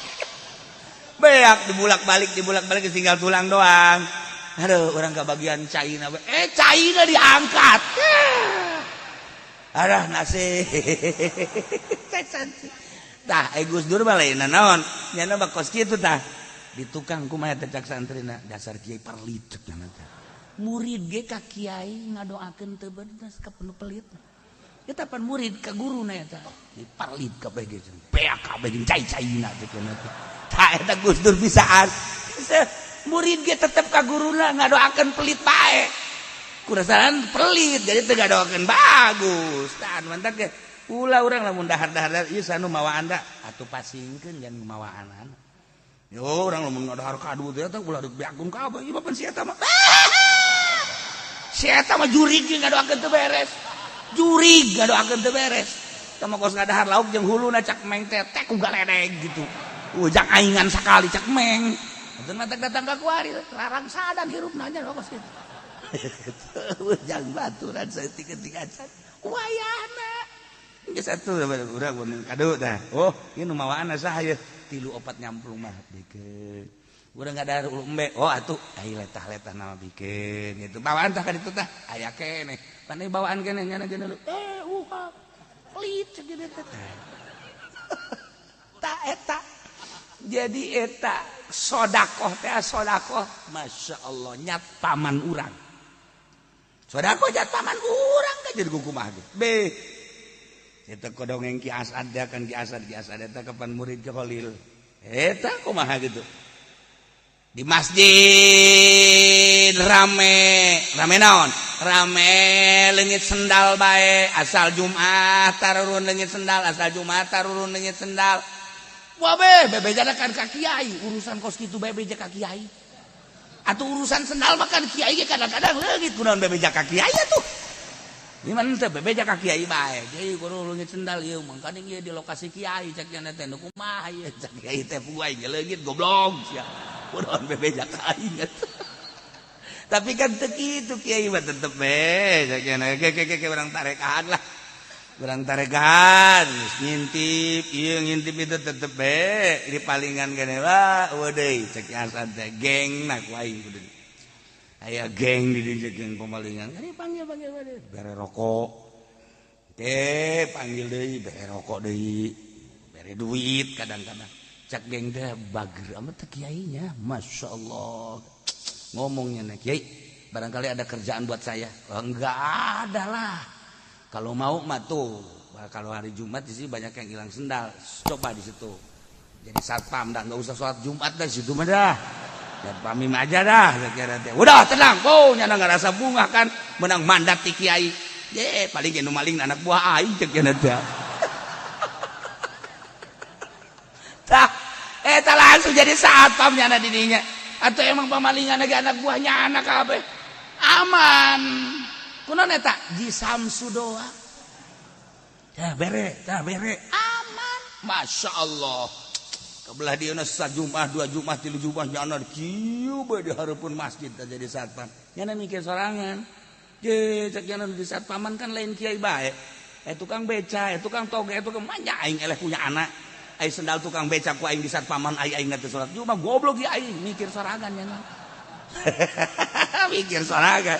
Beak dibulak-balik tinggal tulang doang. Aduh, orang kebagian China. China diangkat. Aduh, nasib. Tah, Gus Dur mah lain naon? Nyana mah kos kitu tah. Di tukang kumaha teh cak santrina, dasar kiai perlit cenah teh. Murid ge ka kiai ngadoakeun teu bener ka penuh pelit. Eta pan murid ka guruna eta. Di perlit kabeh ge. Beak kabeh jeung cai-caina teh cenah teh. Tah eta Gus Dur bisaan. Murid ge tetep ka guruna ngadoakeun pelit bae. Kurasaran pelit jadi teu ngadoakeun bagus. Tah mantak ge ulah urang lamun dahar-dahar ieu sanu mawaan da atuh pasingkeun jangan mawaanan. Yo urang lamun ngadahar kadu teh eta ulah dibeakkeun kabeh ieu mah pan si eta mah. Si eta mah jurig ge ngadoakeun teu beres. Jurig ngadoakeun teu beres. Tah mah kos ngadahar lauk jeung huluna cak meng teh teh ku galedeg gitu. Ujang aingan sakali cak meng. Mata datang ke kuari, larang sadan hirup nanya kos gitu. Ujang baturan saeutik-eutik acan. Wayahna. Geus atuh urang mun kadu tah. Oh, ieu nu mawaan saha ieu? 3 4 nyamplung mah bikeun. Urang ngadahar ulu embe. Oh atuh ai letah-letah nama bikeun gitu. Bawaan tah ka ditu tah. Aya keneh. Pan bawaan keneh nyana jeung uhap. Pelit cek teh. Tah eta. Jadi eta sodakoh teh sodakoh Masya Allah nyat paman urang sodakoh nyat paman urang kan jadi kumaha ge be eta kodongeng Ki Asad teh kan Ki Asad eta kapan murid Ki Khalil eta kumaha gitu di masjid rame rame naon rame leungit sendal bae asal Jumat tarurun leungit sendal asal Jumat tarurun leungit sendal. Wah be, bebejana kan ka kiai, urusan kos kitu bebeja ka kiai. Atuh urusan sendal mah kan kiai ge kadang-kadang leungit kunaon bebeja ka kiai atuh. Gimana teh bebeja ka kiai bae. Kiai kudu leungit sendal ieu mangkaning ieu di lokasi kiai cek nya teh nu kumaha ieu cek kiai teh puguh aing leungit goblok sia. Kunaon bebeja ka aing atuh. Tapi kan teu kitu kiai mah tetep be cek nya ke ke urang tarekaan lah. Urang tarekan ngintip ieu ngintip itu tetep be di palingan gene lah eueuh deui cek Asad teh geng na ku aing kudu aya geng di dieu geng pemalingan kan dipanggil-panggil bere rokok Oke, panggil deui, bere rokok deui, bere duit kadang-kadang. Cak geng teh bager amat teh kiainya, Masya Allah. Ngomongnya nih, kiai, barangkali ada kerjaan buat saya. Oh, enggak ada lah. Kalau mau mah tuh, kalau hari Jumat di sini banyak yang hilang sendal, coba di situ. Jadi satpam dah, nggak usah sholat Jumat dah situ mah dah. Satpamim aja dah, kira teh. Udah tenang, oh nyana nggak rasa bunga kan, menang mandat ti kiai. Ye, paling nu maling anak buah aing cek nya teh. Tah, eta langsung jadi satpam nyana di dinya. Atau emang pamalingan lagi anak buahnya anak kabeh. Aman. Kunaon eta? Ji Samsu doang. Tah bere, tah bere. Aman. Masya Allah. Kebelah dia sajumat, dua jumat, tilu jumat nyana kieu bae di hareupeun masjid tah jadi satpam. Nyana mikir sorangan. Je, cek nyana di satpaman kan lain kiai bae. Tukang beca, tukang toge, tukang manja aing eleh punya anak. Aing sendal tukang beca ku aing di satpaman aing aing teh salat Jumat goblok ya aing mikir sorangan nyana. Mikir sorangan.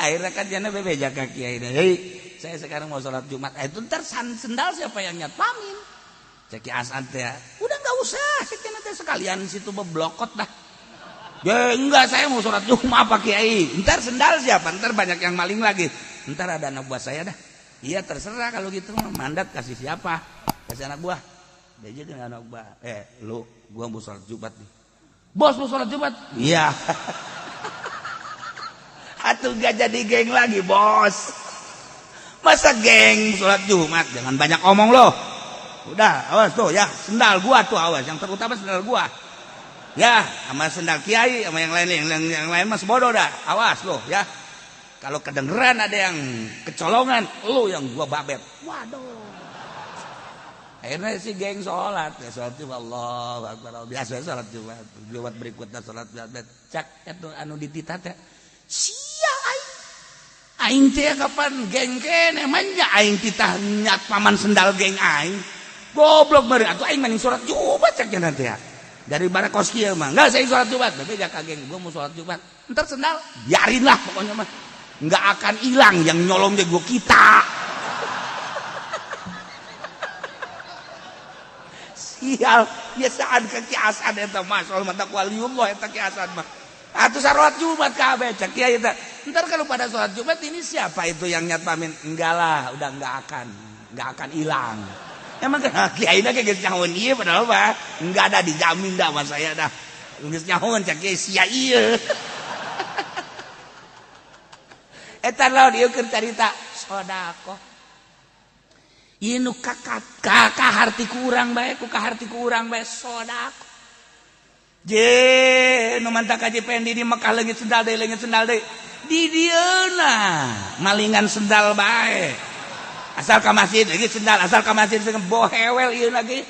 Akhirnya kan nyana bebeja ka kiai. Hei, saya sekarang mau salat Jumat. Itu ntar sendal siapa yang nyatpamin? Cek Ki Asad teh. Udah enggak usah, cek teh sekalian situ beblokot dah. Ya enggak, saya mau sholat Jumat Pak Kiai. Ntar sendal siapa? Ntar banyak yang maling lagi. Ntar ada anak buah saya dah. Iya terserah kalau gitu mandat kasih siapa? Kasih anak buah. Dia aja dengan anak buah. Lu, gua mau sholat Jumat nih. Bos mau sholat Jumat? Iya. Atuh gak jadi geng lagi bos. Masa geng sholat Jumat? Jangan banyak omong loh. Udah, awas tuh ya, sendal gua tuh awas. Yang terutama sendal gua. Ya, sama sendal kiai, sama yang lain, yang lain mas bodoh dah. Awas loh ya. Kalau kedengeran ada yang kecolongan, lu yang gua babet. Waduh. Akhirnya si geng sholat, ya sholat Jumat, Allahu Akbar. Biasa sholat Jumat. Jumat berikutnya sholat Jumat. Cak itu anu dititah teh. Sia aing. Aing teh kapan geng kene manja aing titah nyat paman sendal geng aing. Goblok beureum atuh aing mending sholat Jumat cak nanti ya. Dari barakos kieu mah enggak saya sholat Jumat, bebeja ka geng gua mau sholat Jumat. Entar sendal biarin lah pokoknya mah. Enggak akan hilang yang nyolong gua kita. Sial, biasaan ke Ki Asad eta mah soal mata waliullah eta Ki Asad mah. Atuh salat Jumat kabeh cak kiai eta. Entar kalau pada sholat Jumat ini siapa itu yang nyatpamin? Enggak lah, udah enggak akan hilang. Emang kan kiai na geus nyahoan ieu padahal mah enggak ada dijamin dah sama saya dah. Geus nyahoan cak kiai sia ieu. Eta lawan ieu keur carita sedekah. Ieu nu kaharti ku urang bae, ku kaharti ku urang bae sedekah. Je nu mantak Haji Pendi di Mekah leungit sendal deui, leungit sendal deui. Di dieuna malingan sendal bae. Asal ka masjid lagi sendal, asal ka masjid bohewel ieu lagi.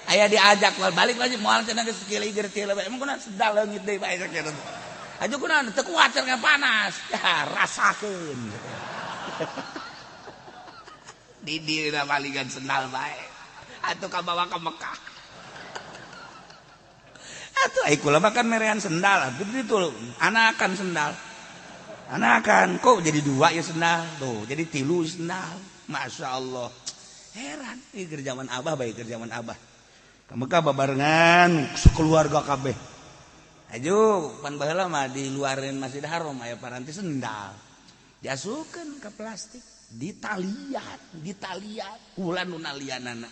Aya diajak balik lagi moal cenah geus kieu teu bae. Emang kunaon sendal leungit deui bae sakitu. Aju kunaon teu kuat cenah panas. Ya rasakeun. Di dieuna malingan sendal bae. Atuh kabawa ka Mekah. Atuh ai kula mah kan merean sendal, atuh ditu anakan sendal. Anakan kok jadi dua ya sendal tuh, jadi tilu sendal. Masya Allah, heran. Ini kerjaan abah baik kerjaan abah. Ke Mekah babarengan sekeluarga kabeh. Aju pan baheula mah di luarin Masjid Haram aya paranti sendal. Diasupkeun ke plastik, ditalian, ditalian, kula nu nalianana.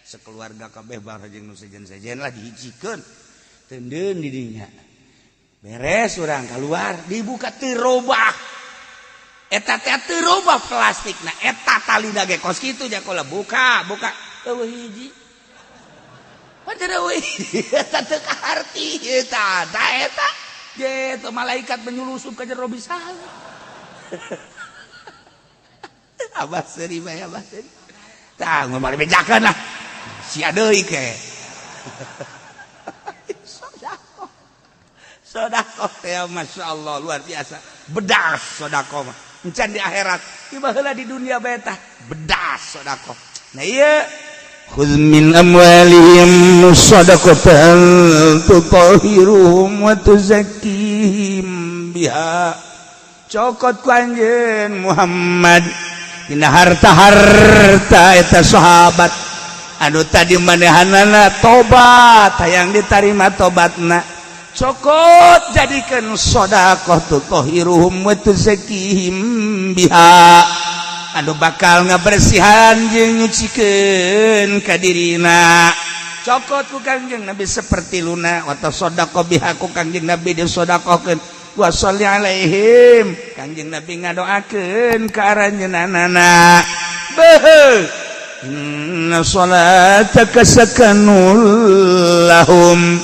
Sekeluarga kabeh bareng jeung nu sejen-sejen lah dihijikeun. Tendeun di dinya. Beres urang keluar, dibuka teu robah. Eta teh teu robah plastikna, eta talina ge kos kitu jakola buka, buka eueuh hiji. Pan teu eueuh hiji, eta teu kaharti eta, tah eta. Ge teu malaikat menyulusup ka jero bisa. Abah seuri bae abah seuri. Tah ngomong bejakeun lah. Sia deui ke. Sedekah. Sedekah teh Masya Allah luar biasa. Bedas sedekah mah. Encan di akhirat, ieu baheula di dunia bae tah bedas sedekah. Nah ieu khudz min amwalihim shadaqatan tutahhiruhum wa tuzakkihim biha. Cokot ku anjeun Muhammad Dina harta-harta eta sahabat anu tadi manehanana tobat hayang ditarima tobatna cokot jadikan sedekah tutahhiruhum wa tuzakkihim biha anu bakal ngabersihan jeung nyucikeun ka dirina cokot ku Kangjeng Nabi seperti luna wa tasaddaqo biha ku Kangjeng Nabi disedekahkeun wa sholli alaihim Kangjeng Nabi ngadoakeun ka aranjeunana beuh inna salataka sakanul lahum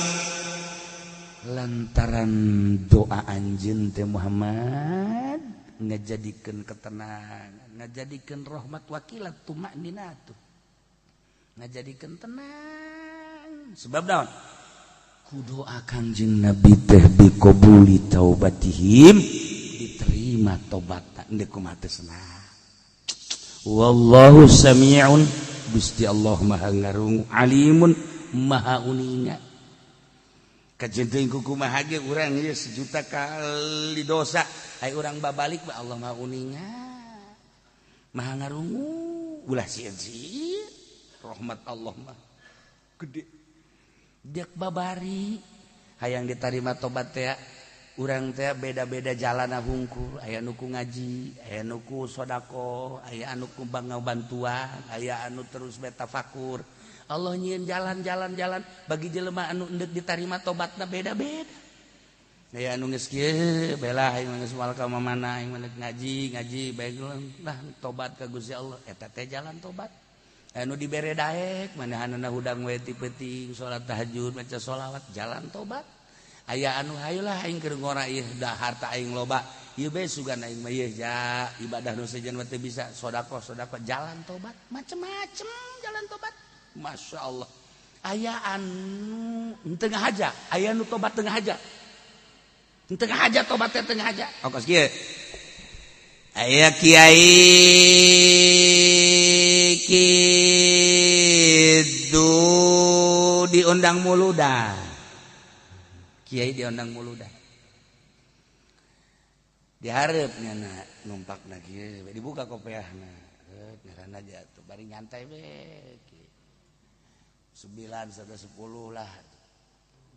lantaran doa anjeun teh Muhammad ngajadikeun ketenangan ngajadikeun rahmat wakilat tumakninatu ngajadikeun tenang sebab naon ku doa Kangjeng Nabi teh biqabuli taubatihim diterima tobatna endek kumaha teh senang. Wallahu sami'un Gusti Allah maha ngarungu alimun maha uninga kajenting ku kumaha ge urang ieu sejuta kali dosa ai urang babalik ba Allah maha uninga maha ngarungu ulah sieun rahmat Allah mah gede dek babari hayang diterima tobat teh urang teh beda-beda jalan hungkul aya nu ku ngaji aya nu ku sedekah aya anu ku bantuan aya anu terus betafakur. Allah nyieun jalan-jalan-jalan bagi jelema anu endek ditarima tobatna beda-beda aya anu geus kieu belah aing geus moal ka mana aing ngaji ngaji bae lah tobat ka Gusti Allah eta teh jalan tobat. Anu dibere daek manehanana hudang we ti peuting salat tahajud maca sholawat jalan tobat. Aya anu hayulah aing keur ngora ieu da harta aing loba ieu bae sugan aing mah ieu ja ibadah nu sejen mah teu bisa sedekah sedekah jalan tobat macem-macem jalan tobat. Masya Allah aya anu tengah aja aya anu tobat tengah aja tengah aja tobat teh tengah aja okos kieu aya kiai kitu diundang muludan kiai diundang muludan dihareup nya numpakna kieu dibuka kopeahna ngaranna jatuh bari nyantai we 9 sampai 10 lah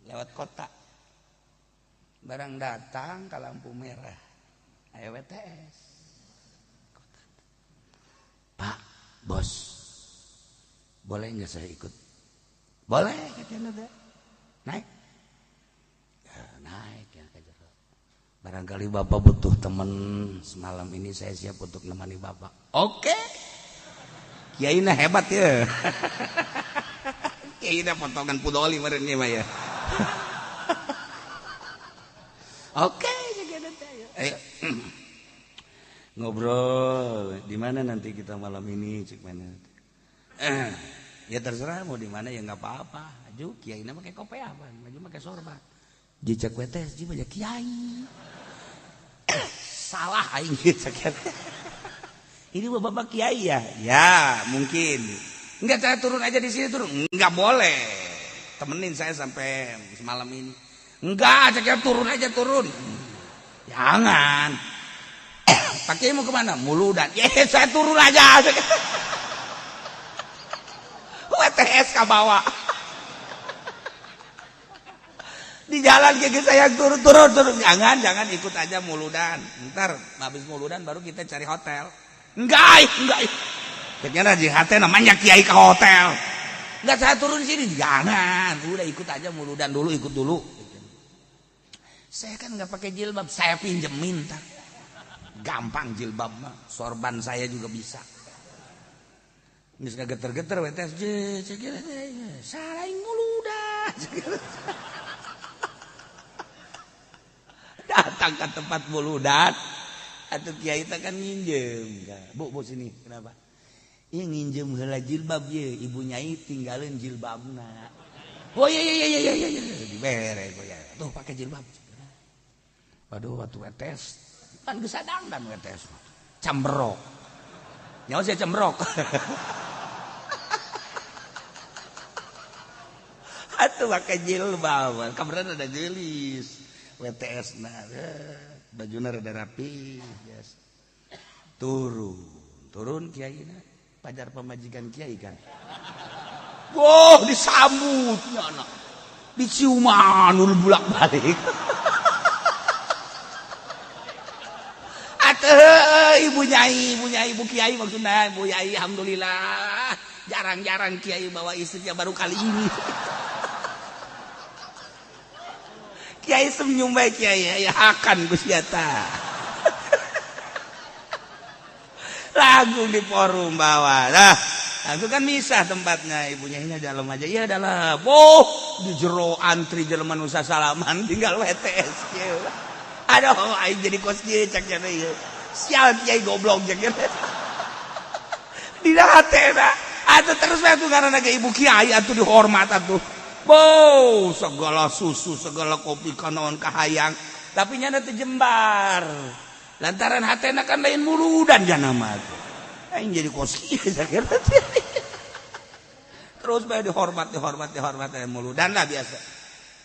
lewat kota barang datang ke lampu merah aya WTS. Pak bos boleh nggak saya ikut? Boleh katanya teh. Naik ya, naik ya ke jero. Barangkali bapak butuh teman semalam ini saya siap untuk nemani bapak. Oke kiai na hebat ya. Kiai na potongan pudoli meureun mah ya. Oke ayo ngobrol di mana nanti kita malam ini cik mana? Ya terserah mau di mana ya nggak apa-apa. Aju kiai na pakai kopiah bang, maju pakai sorban. Jicak wetes ji banyak kiai. Salah aing cek. Ini bapak kiai ya? Ya mungkin. Enggak saya turun aja di sini turun. Enggak boleh. Temenin saya sampai semalam ini. Enggak, cek turun aja turun. Jangan. Pak Kiai mau kemana? Muludan. Ya saya turun aja. WTS ke bawah. Di jalan kayak saya turun turun turun. Jangan jangan ikut aja muludan. Ntar habis muludan baru kita cari hotel. Enggak, enggak. Ternyata di hotel namanya kiai ke hotel. Enggak saya turun sini. Jangan. Udah ikut aja muludan dulu, ikut dulu. Saya kan nggak pakai jilbab, saya pinjemin ntar. Gampang jilbab mah, sorban saya juga bisa. Geus geter-geter WTS salah muludan. Datang ke tempat muludan, atuh kiai teh kan nginjem. Bu, bu sini, kenapa? Ieu nginjem heula jilbab ieu, ibu nyai tinggalin jilbabna. Oh iya iya iya iya iya, dibere ya. Tuh pakai jilbab. Waduh, waktu WTS kan geus sadangdan WTS. Camberok. Nyawa saya cembrok. Atuh pakai jilbab, kabaran ada gelis. WTS nah, bajuna rada rapi, biasa. Turun, Turun kiai na, pajar pamajikan kiai kan. Wah, disambutnya anak. Diciuman bulak-balik. Atuh ibu nyai, ibu nyai, ibu kiai maksudnya, ibu nyai alhamdulillah. Jarang-jarang kiai bawa istrinya baru kali ini. Kiai senyum baik kiai, ya akan Gusti eta. Lagu di forum bawah. Nah, itu kan misah tempatnya, ibunya ini dalam aja. Iya dalam. Oh, di jero antri jelema nu salaman tinggal WTS kieu. Aduh, aing jadi kos kieu cak nya ieu. Sial kiai goblok cak nya. Dina hatena. Atuh terus we atuh ngaranna ge ibu kiai atuh dihormat atuh. Bow, segala susu, segala kopi kanaon kahayang, tapi nyana teu jembar. Lantaran hatena kan lain muludan jana mah. Aing jadi kos kieu sakira. Terus bae dihormat, dihormat, dihormat muludan lah biasa.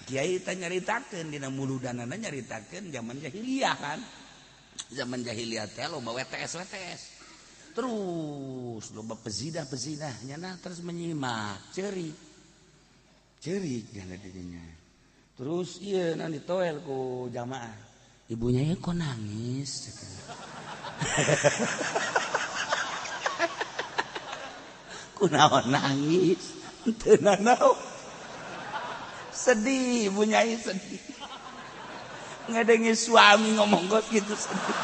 Kiai teh nyaritakeun dina muludanana nyaritakeun zaman jahiliyah kan. Zaman jahiliyah teh loba WTS WTS. Terus loba pezidah-pezidah nyana terus menyimak, ceurik. Cerik nyana dirinya. Terus iya nanti toel ku jamaah. Ibunya ya kok nangis. Kunaon nangis? Teu nanaon. Sedih ibunya sedih. Ngadengi suami ngomong kos gitu sedih.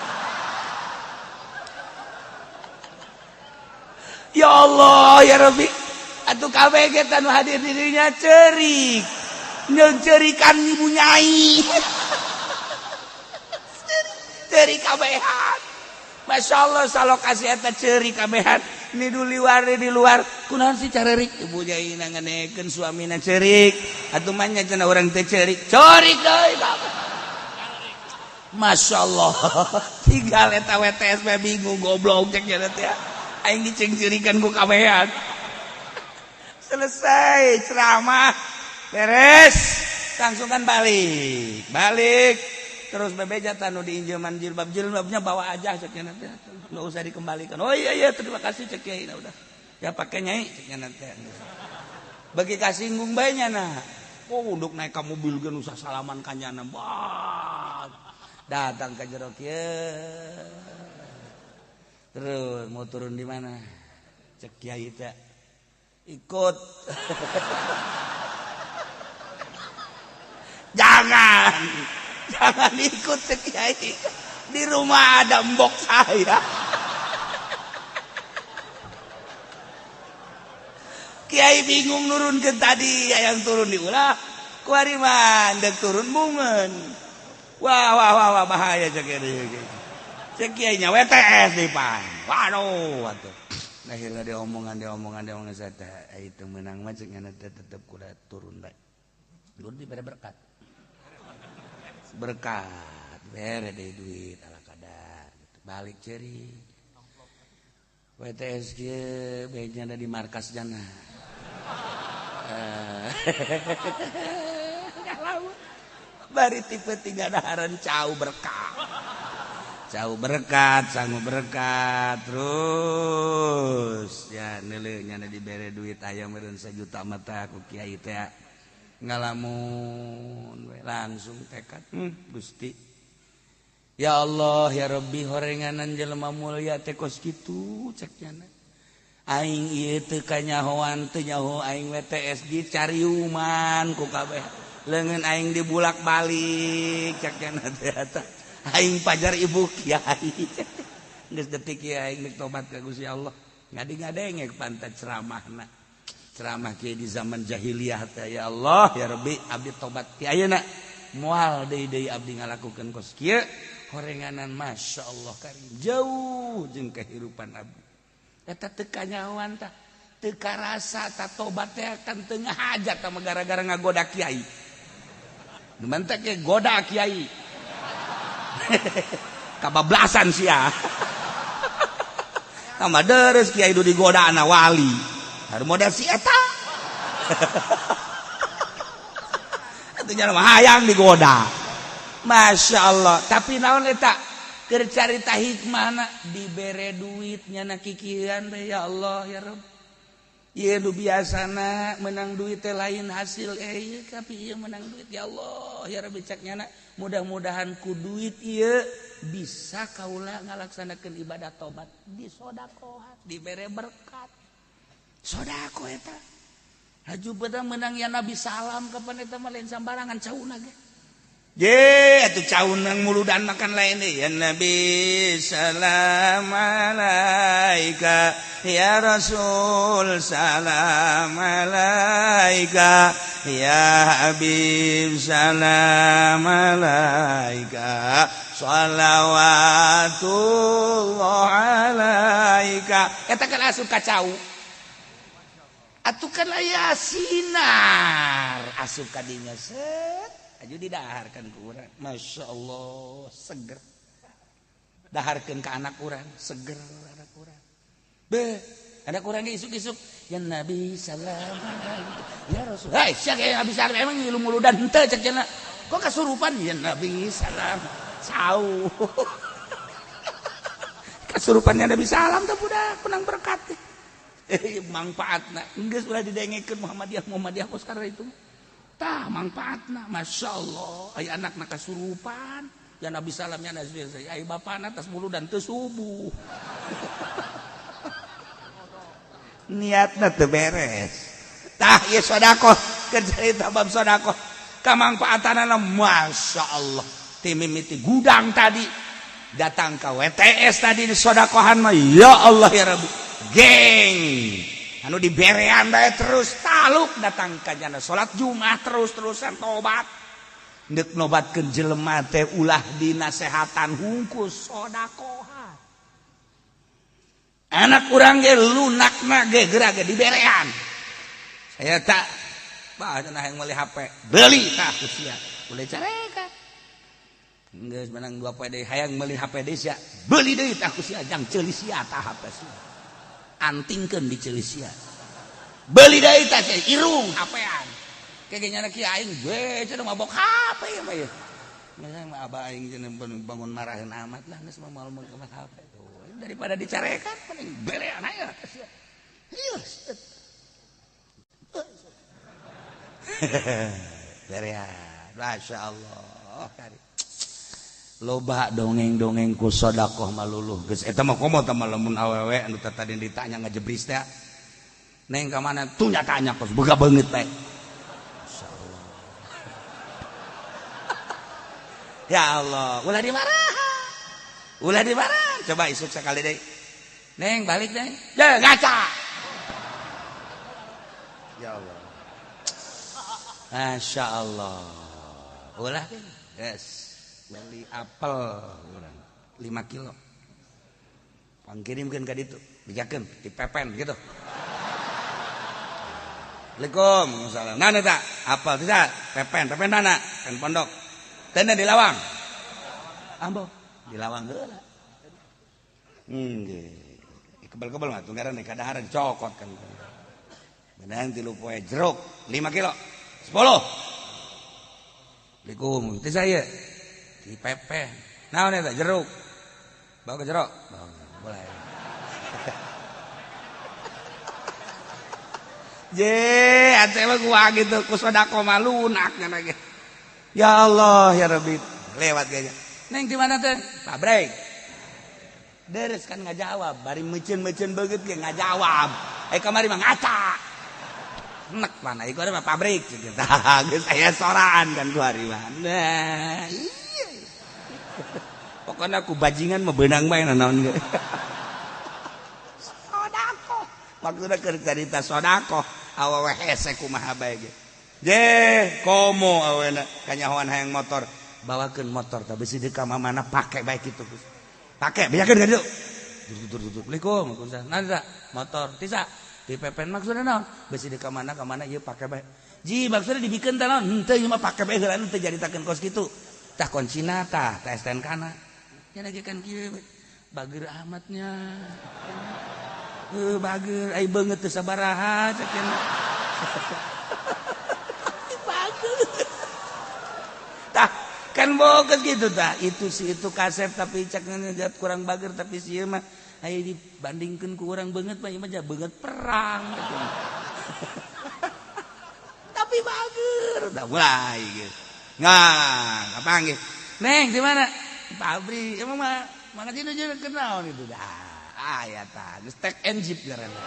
Ya Allah ya Rabbi. Atuh kabeh ge tanu hadir dirinya cerik. Nyencerikan ibu nyai. Cerik kabehan. Masya Allah salokasi eta cerik kabehan. Ni luar di luar. Kunaon sih carerik? Ibu nyai nanganekeun suamina cerik. Atuh mah nya cenah urang teh cerik. Cerik deui kabeh. Masya Allah. Tinggal eta WTS we bingung goblok cek nya teh. Aing dicengcerikan ku kabehan. Selesai ceramah beres langsung kan balik balik terus bebeja tanu diinjeman jilbab jilbabnya bawa aja cek nya nanti nggak usah dikembalikan. Oh iya iya terima kasih cek kiai, nah udah ya pakai nyai cek nya nanti bagi kasinggung bae nya nah. Oh untuk naik ke mobil ge usah salaman ka nyana bah datang ke jero kieu terus mau turun di mana cek kiai teh ikut. Jangan, jangan ikut kiai. Di rumah ada mbok saya. Kiai bingung nurun ke tadi, yang turun diulah. Kuari mah ndek turun bungeun. Wah wah wah wah bahaya cek kiai. Cek kiai nya WTS di pan. Waduh atuh. Akhirnya dia omongan saya teh itu menang mah cek ngana teh tetep kuda turun bae. Turun dibere berkat. Berkat bere deui duit ala kadar gitu. Balik ceri. WTS kieu baiknya ada di markas jana. Bari tipe tiga daharan cau berkat. Cau berkat, sangu berkat, terus ya neuleuh nya dibere duit aya meureun sajuta mata ku kiai teh ngalamun we langsung tekad Gusti. Ya Allah ya Rabbi horenganan jelema mulya teh kos kitu cek nya. Aing ieu teu kanyahoan teu nyaho aing WTS dicariuman ku kabeh. Leungeun aing dibulak-balik cek nya teh eta. Aing pajar ibu kiai. Geus detik kiai aing nek tobat ka Gusti Allah. Ngadi-ngadenge pantat ceramahna. Ceramah kiai di zaman jahiliyah teh ya Allah ya Rabbi abdi tobat ti ayeuna. Moal deui-deui abdi ngalakukeun kos kieu. Horenganan Masya Allah karim jauh jeung kehidupan abdi. Eta teu kanyahoan tah. Teu karasa ta tobat teh kan teu ngahajat tah gara-gara ngagoda kiai. Nu mantek ge goda kiai. Kabablasan sia. Tambah deres kiai du digoda ana wali. Harus model si eta. Atuh nya mah hayang digoda. Masya Allah. Tapi naon eta? Keur carita hikmahna dibere duit nyana kikieuan teh ya Allah ya Rabb. Ieu nu biasana menang duit teh lain hasil ieu tapi ieu menang duit ya Allah ya Rabbi cek nyana mudah-mudahan ku duit ieu bisa kaula ngalaksanakeun ibadah tobat disodakohan dibere berkat. Sodako eta. Haju beda menang ya Nabi salam kapan eta mah lain sambarangan cauna ge. Ye, atuh caunang muludan makan lain deh. Ya Nabi salam alaika, ya Rasul salam alaika, ya Habib salam alaika, shalawatullah alaika. Eta kan asup ka cau. Atuh kan aya sinar asup ka dinya set. Aju didaharkan ku urang. Masya Allah seger. Daharkeun ka anak urang, seger anak urang. Beuh, anak urang ge isuk-isuk ya Nabi salam ya Rasul. Hei, sia ge Nabi salam emang ngilu muludan henteu cek cenah. Kok kasurupan ya Nabi salam. Sau. Kasurupannya Nabi salam teh budak menang berkat. Mangfaatna geus ulah didengekeun Muhammadiyah Muhammadiyah kos karena itu. Tah mangfaatna Masya Allah aya anakna kasurupan ya Nabi salam ya Nabi aya bapana tas muludan teu subuh. Niatna teu beres. Tah ieu sedekah keur carita bab sedekah kamangfaatanana Masya Allah ti mimiti gudang tadi datang ka WTS tadi di sodakohan mah ya Allah ya Rabbi geng anu diberean bae terus taluk datang ka jana salat Jumat terus-terusan tobat deuk nobatkeun jelema teh ulah dinasehatan hungkus sodakohan anak urang ge lunakna ge geura ge diberean saya tak bah cenah hayang meuli HP beli tah ku sia boleh carekan geus menang 2 poe deui hayang meuli HP deui sia beli deui tah ku sia jang ceuli sia tah HP sia antingkeun di ceuli sia beli deui tah sia irung HP-an kege nyana kieu aing we cenah mabok HP ieu mah ieu geus mah abah aing cenah bangun maraheun amat lah geus mah moal meuli HP tuh daripada dicarekan mending berean aya ka sia ieu berean Masya Allah kari loba dongeng-dongeng ku sodakoh maluluh geus eta mah komo teh lamun awewe anu tadi ditanya ngajebris teh neng ka mana tuh nyatanya kos boga beungeut teh masyaallah ya Allah ulah dimarahan ulah dimarahan coba isuk sekali deui neng balik neng ye ngaca ya Allah Masya Allah ulah yes beli apel urang 5 kilo pangkirimkeun ka ditu bijakeun dipepen gitu Assalamualaikum salam nah eta apel tidak pepen pepen mana kan pondok teu di lawang ambo di lawang heula nggih kebel-kebel mah tunggaran kadaharan cokot kan beunang 3 poe jeruk 5 kilo 10 Assalamualaikum teh saya di pepen naon eta jeruk bawa ke jeruk boleh je atuh mah gua gitu ku sedekah mah lunak nya ge ya Allah ya Rabbi lewat ganya neng di mana teh pabrik deres kan ngajawab bari meuceun-meuceun beungeut ge ngajawab kamari mah ngaca nek mana ieu mah pabrik gitu geus aya soraan kan ku hari mah nah iya pokoknya aku bajingan mah beunang bae naon ge sedekah maksudna keur carita sedekah awewe hese kumaha bae ge je komo awena kanyahoan hayang motor bawakeun motor tah bisi deuk ka mamana pake bae kitu pake bejakeun ka ditu tutur tutur Assalamualaikum waalaikumsalam motor tisa di pepen maksudna naon besi di ka mana ieu pake bae ji maksudna dibikeun teh naon henteu ieu mah pake bae heula teu jaritakeun kos kitu tah kuncina tah tah STNK na nya lagi kan kieu bager amatnya heuh bager ai beungeut teu sabaraha cek cenah bager tah kan Tembok gitu tah. Itu si itu kasep tapi cek kurang bager, tapi si mah ayo dibandingkan ku urang banget mah, ieu mah banget perang gitu. Tapi bager udah mulai gitu. Nggak kapanggih neng di mana pabrik emang mah mana sih nu kenal itu dah aya tah geus tek and jeep ngaranna.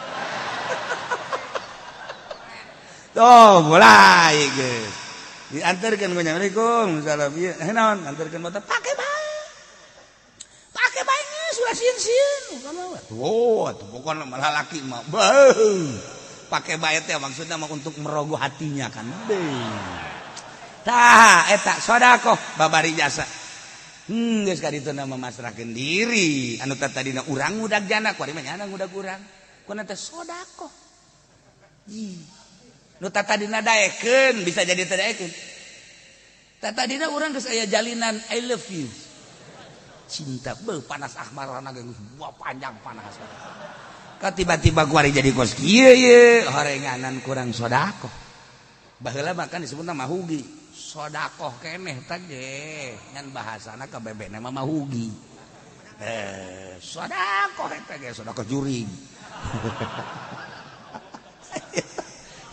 Tuh mulai geus diantarkan ku Assalamualaikum salam ieu naon antarkeun motor pake bae pake bae geus ulah sieun-sieun. Oh atuh pokona malah laki mah beuh pake bae teh maksudna mah untuk merogoh hatinya kan. Tah eta sedekah babari jasa. Geus ka ditu mah masrahkeun diri anu tadina urang ngudag jana kuari mah nyana ngudag urang kuna teh sedekah. Nu tadina daekeun bisa jadi teu daekeun. Tadina urang geus aya jalinan I love you. Cinta beuh panas ahmarana geus buah panjang panas. Ka tiba-tiba kuari jadi kos kieu ye horenganan kurang sedekah. Baheula mah kan disebutna mahugi. Sedekah keneh teh ge ngan bahasana ka bebena mah mahugi. Sedekah eta ge sedekah jurig.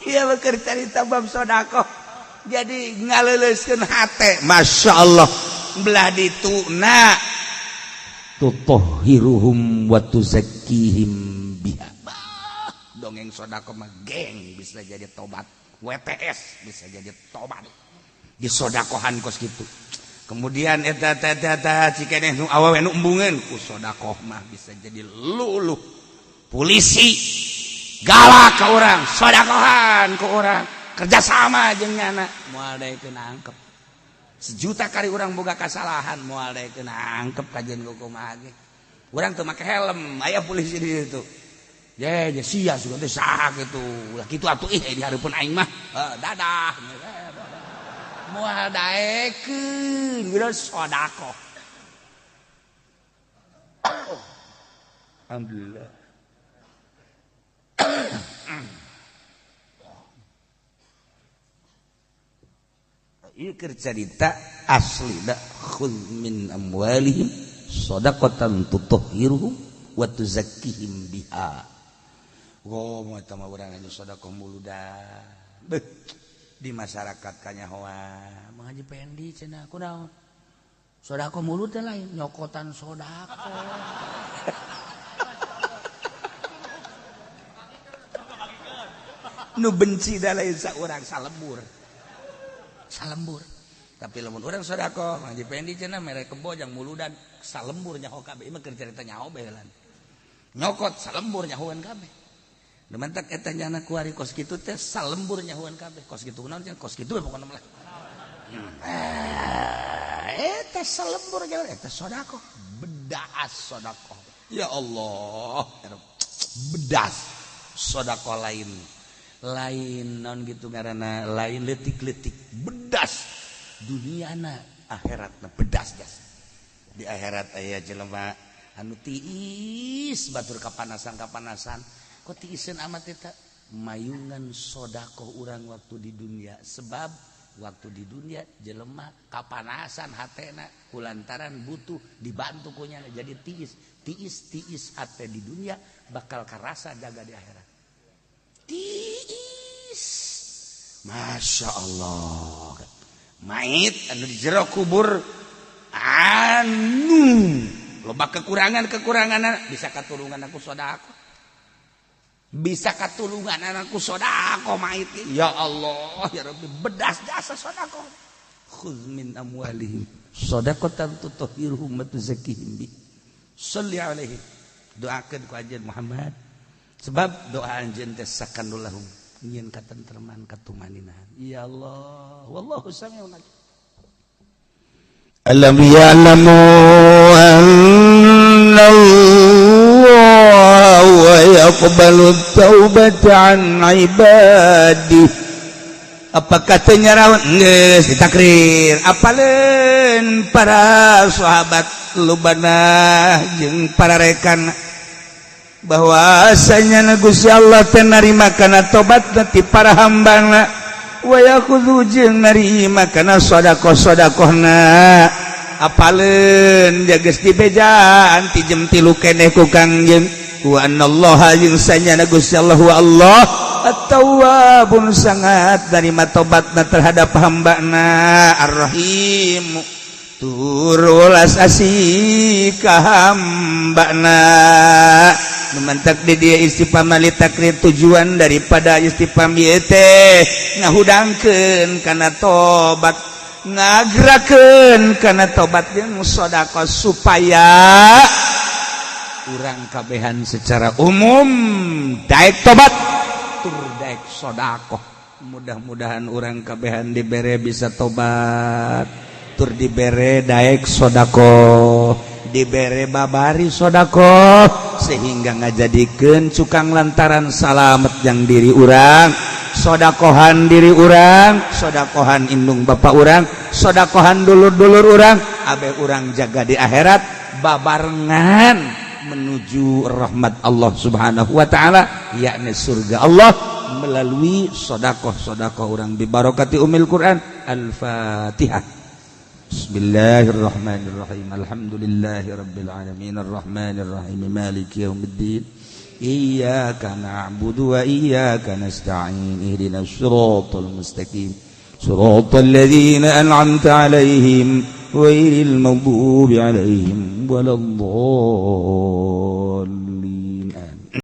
Iya beker carita bab sedekah. Jadi ngaleuleuskeun hate. Masya Allah. Belah dituna tutahhiruhum wa tuzakkihim biha. Bah, dongeng sedekah mah geng bisa jadi tobat. WTS bisa jadi tobat. Disodakohan kos gitu. Kemudian eta eta eta cikeneh nu awewe nu embungeun ku sedekah mah bisa jadi luluh. Polisi galak ke orang, sodakohan ke orang, kerjasama jeung nyana, moal daekeun angkep. Sejuta kali orang boga kasalahan, moal daekeun angkep kajian kumaha ge. Urang teu make helm, aya polisi di situ. Ye, ye sia sugan teh saha kitu. Ulah kitu atuh ih di hareupeun aing mah. Dadah. Moal daekeun, geus sodakoh. Alhamdulillah. Ieu keur carita asli da khudz min amwalihim shadaqatan tutahhiruhum wa tuzakkihim biha. Goh eta mah urang anu sedekah muludan. Beuh di masyarakat kanyahoan Mang Haji Pendi cenah kunaon? Sedekah mulut teh lain nyokotan sedekah. Nu benci da lain saurang salembur. Salembur. Tapi lamun urang sedekah Mang Haji Pendi cenah mere kebo jang muludan salembur nyaho kabeh. Ieu mah keur carita nyaho bae heula. Nyokot salembur nyahoan kabeh. Nu mantak eta nyana kuari kos kitu teh salembur nyahoan kabeh. Kos kitu naon cenah kos kitu we pokona mah. Eta salembur nyaho eta sedekah. Bedas sedekah. Ya Allah, bedas sedekah lain. Lain non gitu karena lain letik-letik bedas duniana akhiratna bedas jas di akhirat aya jelema anu tiis batur kapanasan kok tiiseun amat eta mayungan sedekah urang waktu di dunia sebab waktu di dunia jelema kapanasan hatena kulantaran butuh dibantu ku nyana jadi tiis tiis tiis hate di dunia bakal karasa jaga di akhirat. Tiis. Masya Allah. Mait anu di jero kubur anu loba kekurangan-kekurangan bisa katulungan aku sedekah. Bisa katulungan anakku sedekah mait. Ya Allah ya Rabbi bedas jasa sedekah. Khudz min amwalihim shadaqatan tutahhiruhum wa tuzakkihim bi. Shalli alaihi. Doakeun ku anjeun Muhammad. Sebab doa anjeun teh sakanul lahum nyieun katentreman katumaninan. Ya Allah, wallahu samiun alim. Alam ya'lamu anna Allah yaqbalu taubata an ibadihi. Apa katanya rawan geus ditakrir apaleun para sahabat lubana jeung para rekan bahwasanya Gusti Allah teh narima kana tobat ti para hambana. Wa ya'khudzu, jeung narima kana sedekah-sedekahna. Apaleun jages dibejaan ti jam 3 keneh ku Kangjeng. Wa annallaha, jeung sanyana Gusti Allah, wa Allah at-tawwabun, sangat narima tobatna terhadap hambana, ar-rahim, tur welas asih ka hambana. Mantak di dia istifham li takrir, tujuan daripada istifham ieu teh ngahudangkeun kana tobat, ngagerakeun kana tobat jeung sedekah, supaya urang kabehan secara umum daek tobat tur daek sedekah. Mudah-mudahan urang kabehan dibere bisa tobat tur dibere daek sedekah, dibere babari sedekah, sehingga ngajadikeun cukang lantaran salamet yang diri urang, sodakohan diri urang, sodakohan indung bapak urang, sodakohan dulur-dulur urang, abe urang jaga di akhirat babarengan menuju rahmat Allah Subhanahu wa taala, yakni surga Allah, melalui sodakoh-sodakoh urang bibarokati umil Quran. Al-Fatihah. Bismillahirrahmanirrahim. Alhamdulillahirabbil alamin, arrahmanirrahim, maliki yaumiddin. Iyyaka na'budu wa iyyaka nasta'in. Ihdinas siratal mustaqim. Siratal ladzina an'amta 'alaihim, ghairil maghdubi 'alaihim waladdallin.